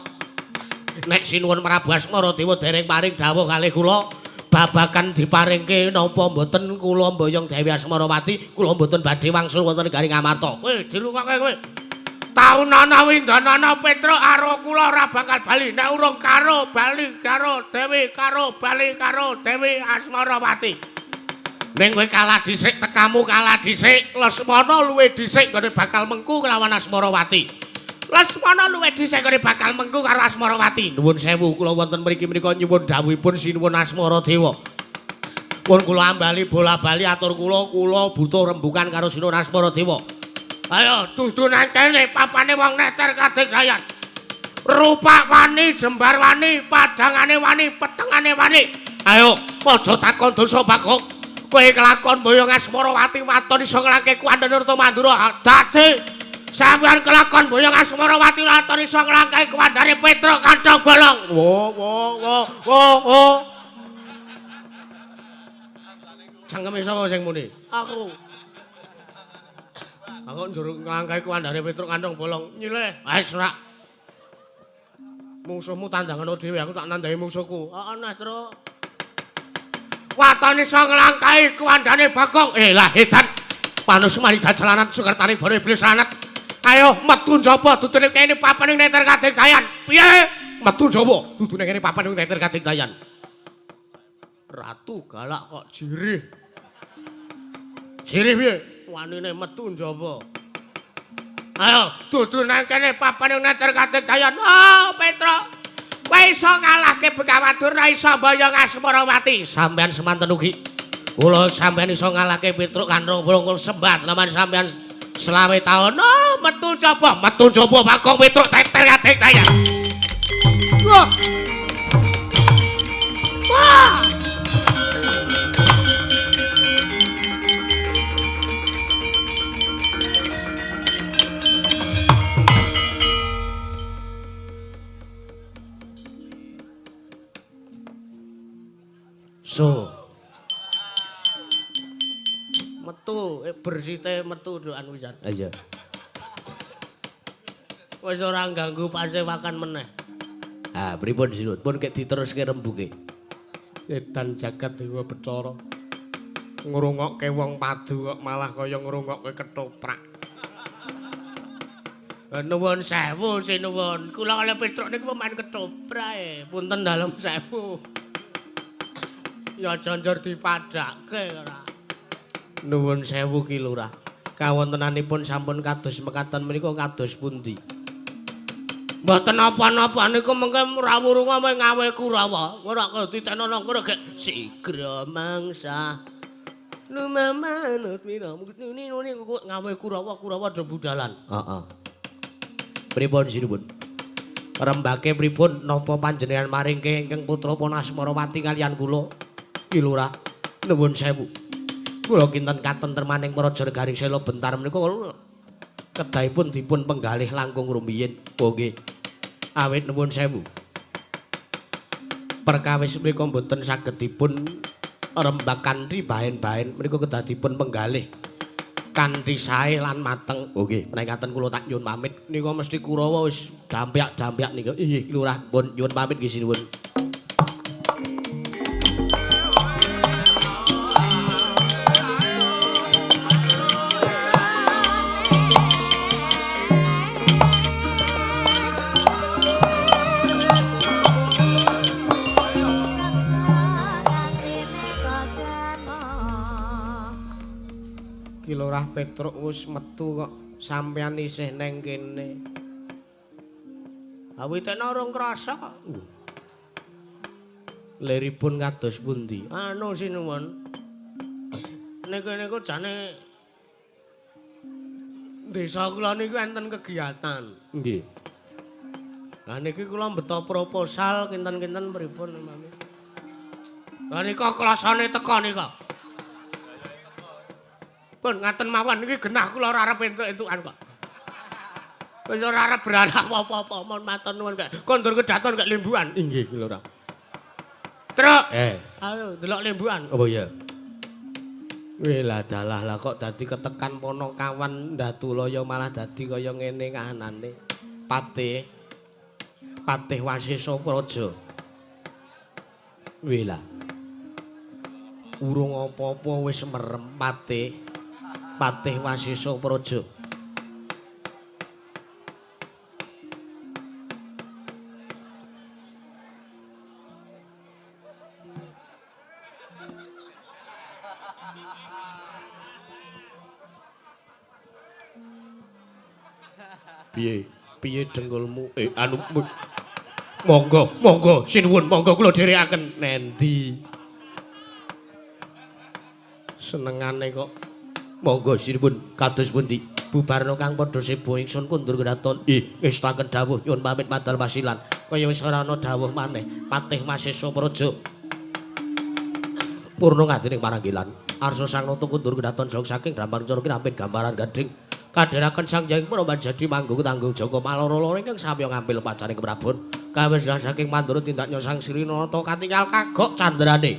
Nek Sinuwun Prabu Asmaradewa dereng paring dawuh kalih kula babakan diparingke napa mboten kula mboyong Dewi Asmarawati, kula mboten badhe wangsul wonten negari Ngamarta. Kowe dirungokke kowe. Taunana windanana Petruk karo kula ora bakal bali nek urung karo bali karo Dewi karo bali karo Dewi Asmarawati. Ning kowe kalah dhisik, tekamu kalah dhisik. Lesmana luwih dhisik nggone bakal mengku kelawan Asmarawati. Lesmana luwih dhisik nggone bakal mengku karo Asmarawati. Nuwun sewu kula wonten mriki menika nyuwun dawuhipun Sinuwun Asmaradewa. Pun kula ambali bola-bali atur kula, kula butuh rembukan karo Sinuwun Asmaradewa. Ayo dudu nang kene papane wong neter kadegayan. Rupak wani, jembar wani, padangane wani, petengane wani. Ayo, aja takon dosa Bagong. Kowe kelakon boyong Asmarawati waton iso nglangke kuwandane Ratu Mandura. Dadi sampeyan kelakon boyong Asmarawati waton iso nglangke kuwandane Petruk Kantong Bolong. Wo wo wo wo wo. Cangkeme sapa sing muni? Aku. Aku njur nglangkahi kuwandane Petruk Kantong Bolong. Nyileh. Wis ora. Mungsuhmu tandangano dhewe, aku tak nandhangi mungsuhku. Heeh, nah, Truk. Waton iso nglangkahi kuwandane Bagong. Lah edan. Panusmani jajalanan sukertane boro iblis lanat. Ayo metu njaba dudune kene papan ing neter kadigdayan. Piye? Metu njaba dudune kene papan ing neter kadigdayan. Ratu galak kok jirih. Jirih piye? Wanine metu njaba. Ayo dudu nang kene papan ing neter kadigdayan. Oh, Petruk. Kowe iso ngalahke Begawan Durna, iso mboyong Asmarawati. Sampeyan semanten ugi. Kula sampeyan iso ngalahke Petruk Kantong Bolong kula sembah naman sampeyan selawe taun. Oh, metu njaba, metu njaba Bagong Petruk teter kadigdayan. Wah. Wah. So. Metu, bersite metu doan wisan. Ha iya. Wis ora ganggu pasewakan meneh. Ha, pripun Sinun? Pun kek diteruske rembuke. Edan jagat dewa Bathara. Ngrungokke wong padu kok malah kaya ngrungokke ketoprak. Nuwun sewu sinuwun. Kula kalih Petruk niku pemain ketoprak. Punten dalem sewu. Ya janjur dipadhake ora. Nuwun sewu Ki Lurah. Kawontenanipun sampun kados mekaten menika kados pundi? Mboten napa-napa niku mengke rawurunga ngawe Kurawa. Ora ditenono karo gek sigra mangsa. Lumamanut mira ngene ngawe Kurawa, Kurawa do budalan. Heeh. Pripun sinuwun? Rembake pripun napa panjenengan maringke ingkang putra pun Asmarawati kalian kula? Ki Lurah, nuwun sewu. Kula kinten katentremaning Praja Garing Sela Bentar menika kedahipun dipun penggalih langkung rumiyin. Oh nggih. Awit nuwun sewu. Perkawis menika mboten saged dipun rembak kanthi baen-baen, menika kedah dipun penggalih kanthi sae lan mateng. Oh nggih, menawi ngaten kula tak nyuwun pamit. Nika mesti Kurawa wis dampyak-dampyak nika. Inggih, Lurah, pun nyuwun pamit nggih sinuwun. Ki Lurah Petruk wis metu kok sampeyan isih neng kene. Awitene urung krasa kok. Liripun kados pundi? Anu sinuwun. Niku niku jane desa kula niku enten kegiatan. Nggih. Lah niki kula mbeto proposal kinten-kinten pripun mami. Lah nika klasane teko nika. Pun ngaten mawon iki genah kula ora arep entuk-entukan kok. Wis ora arep beranak apa-apa, mon matur nuwun kek. Kondur kedaton kek limbukan. Inggih, Lurah. Truk. Ayo delok limbukan. Oh iya. Wih lah dalah lah kok dadi ketekan ponokawan Ndatulaya malah dadi kaya ngene kahanane. Patih. Patih Wasesa Praja. Wih lah. Urung apa-apa wis merem Patih. Patih Wasesa Praja. Piye? Piye dengkulmu? Anu monggo, monggo sinuwun, monggo kula dherekaken. Nendi? Senengane kok. Monggo sinuwun kados pundi? Bubarna kang padha sebo ingsun kundur kedaton. Ih, ngestaken dawuh nyuwun pamit madal pasilan. Kaya wis ora ana dawuh maneh. Patih Wasesa Praja. Purna ngadining paranggilan. Arsa sang nata kundur kedaton jog saking Dramarcara kinampit gambaran gading. Kadheraken Sang Hyang Pramanjadi manggung tanggung jaga maloro-loro ingkang samya ngampil pacaring keprabon. Kawis saking Mandura tindak Sang Sri Nata katingal kagok candrane.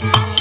Ayo.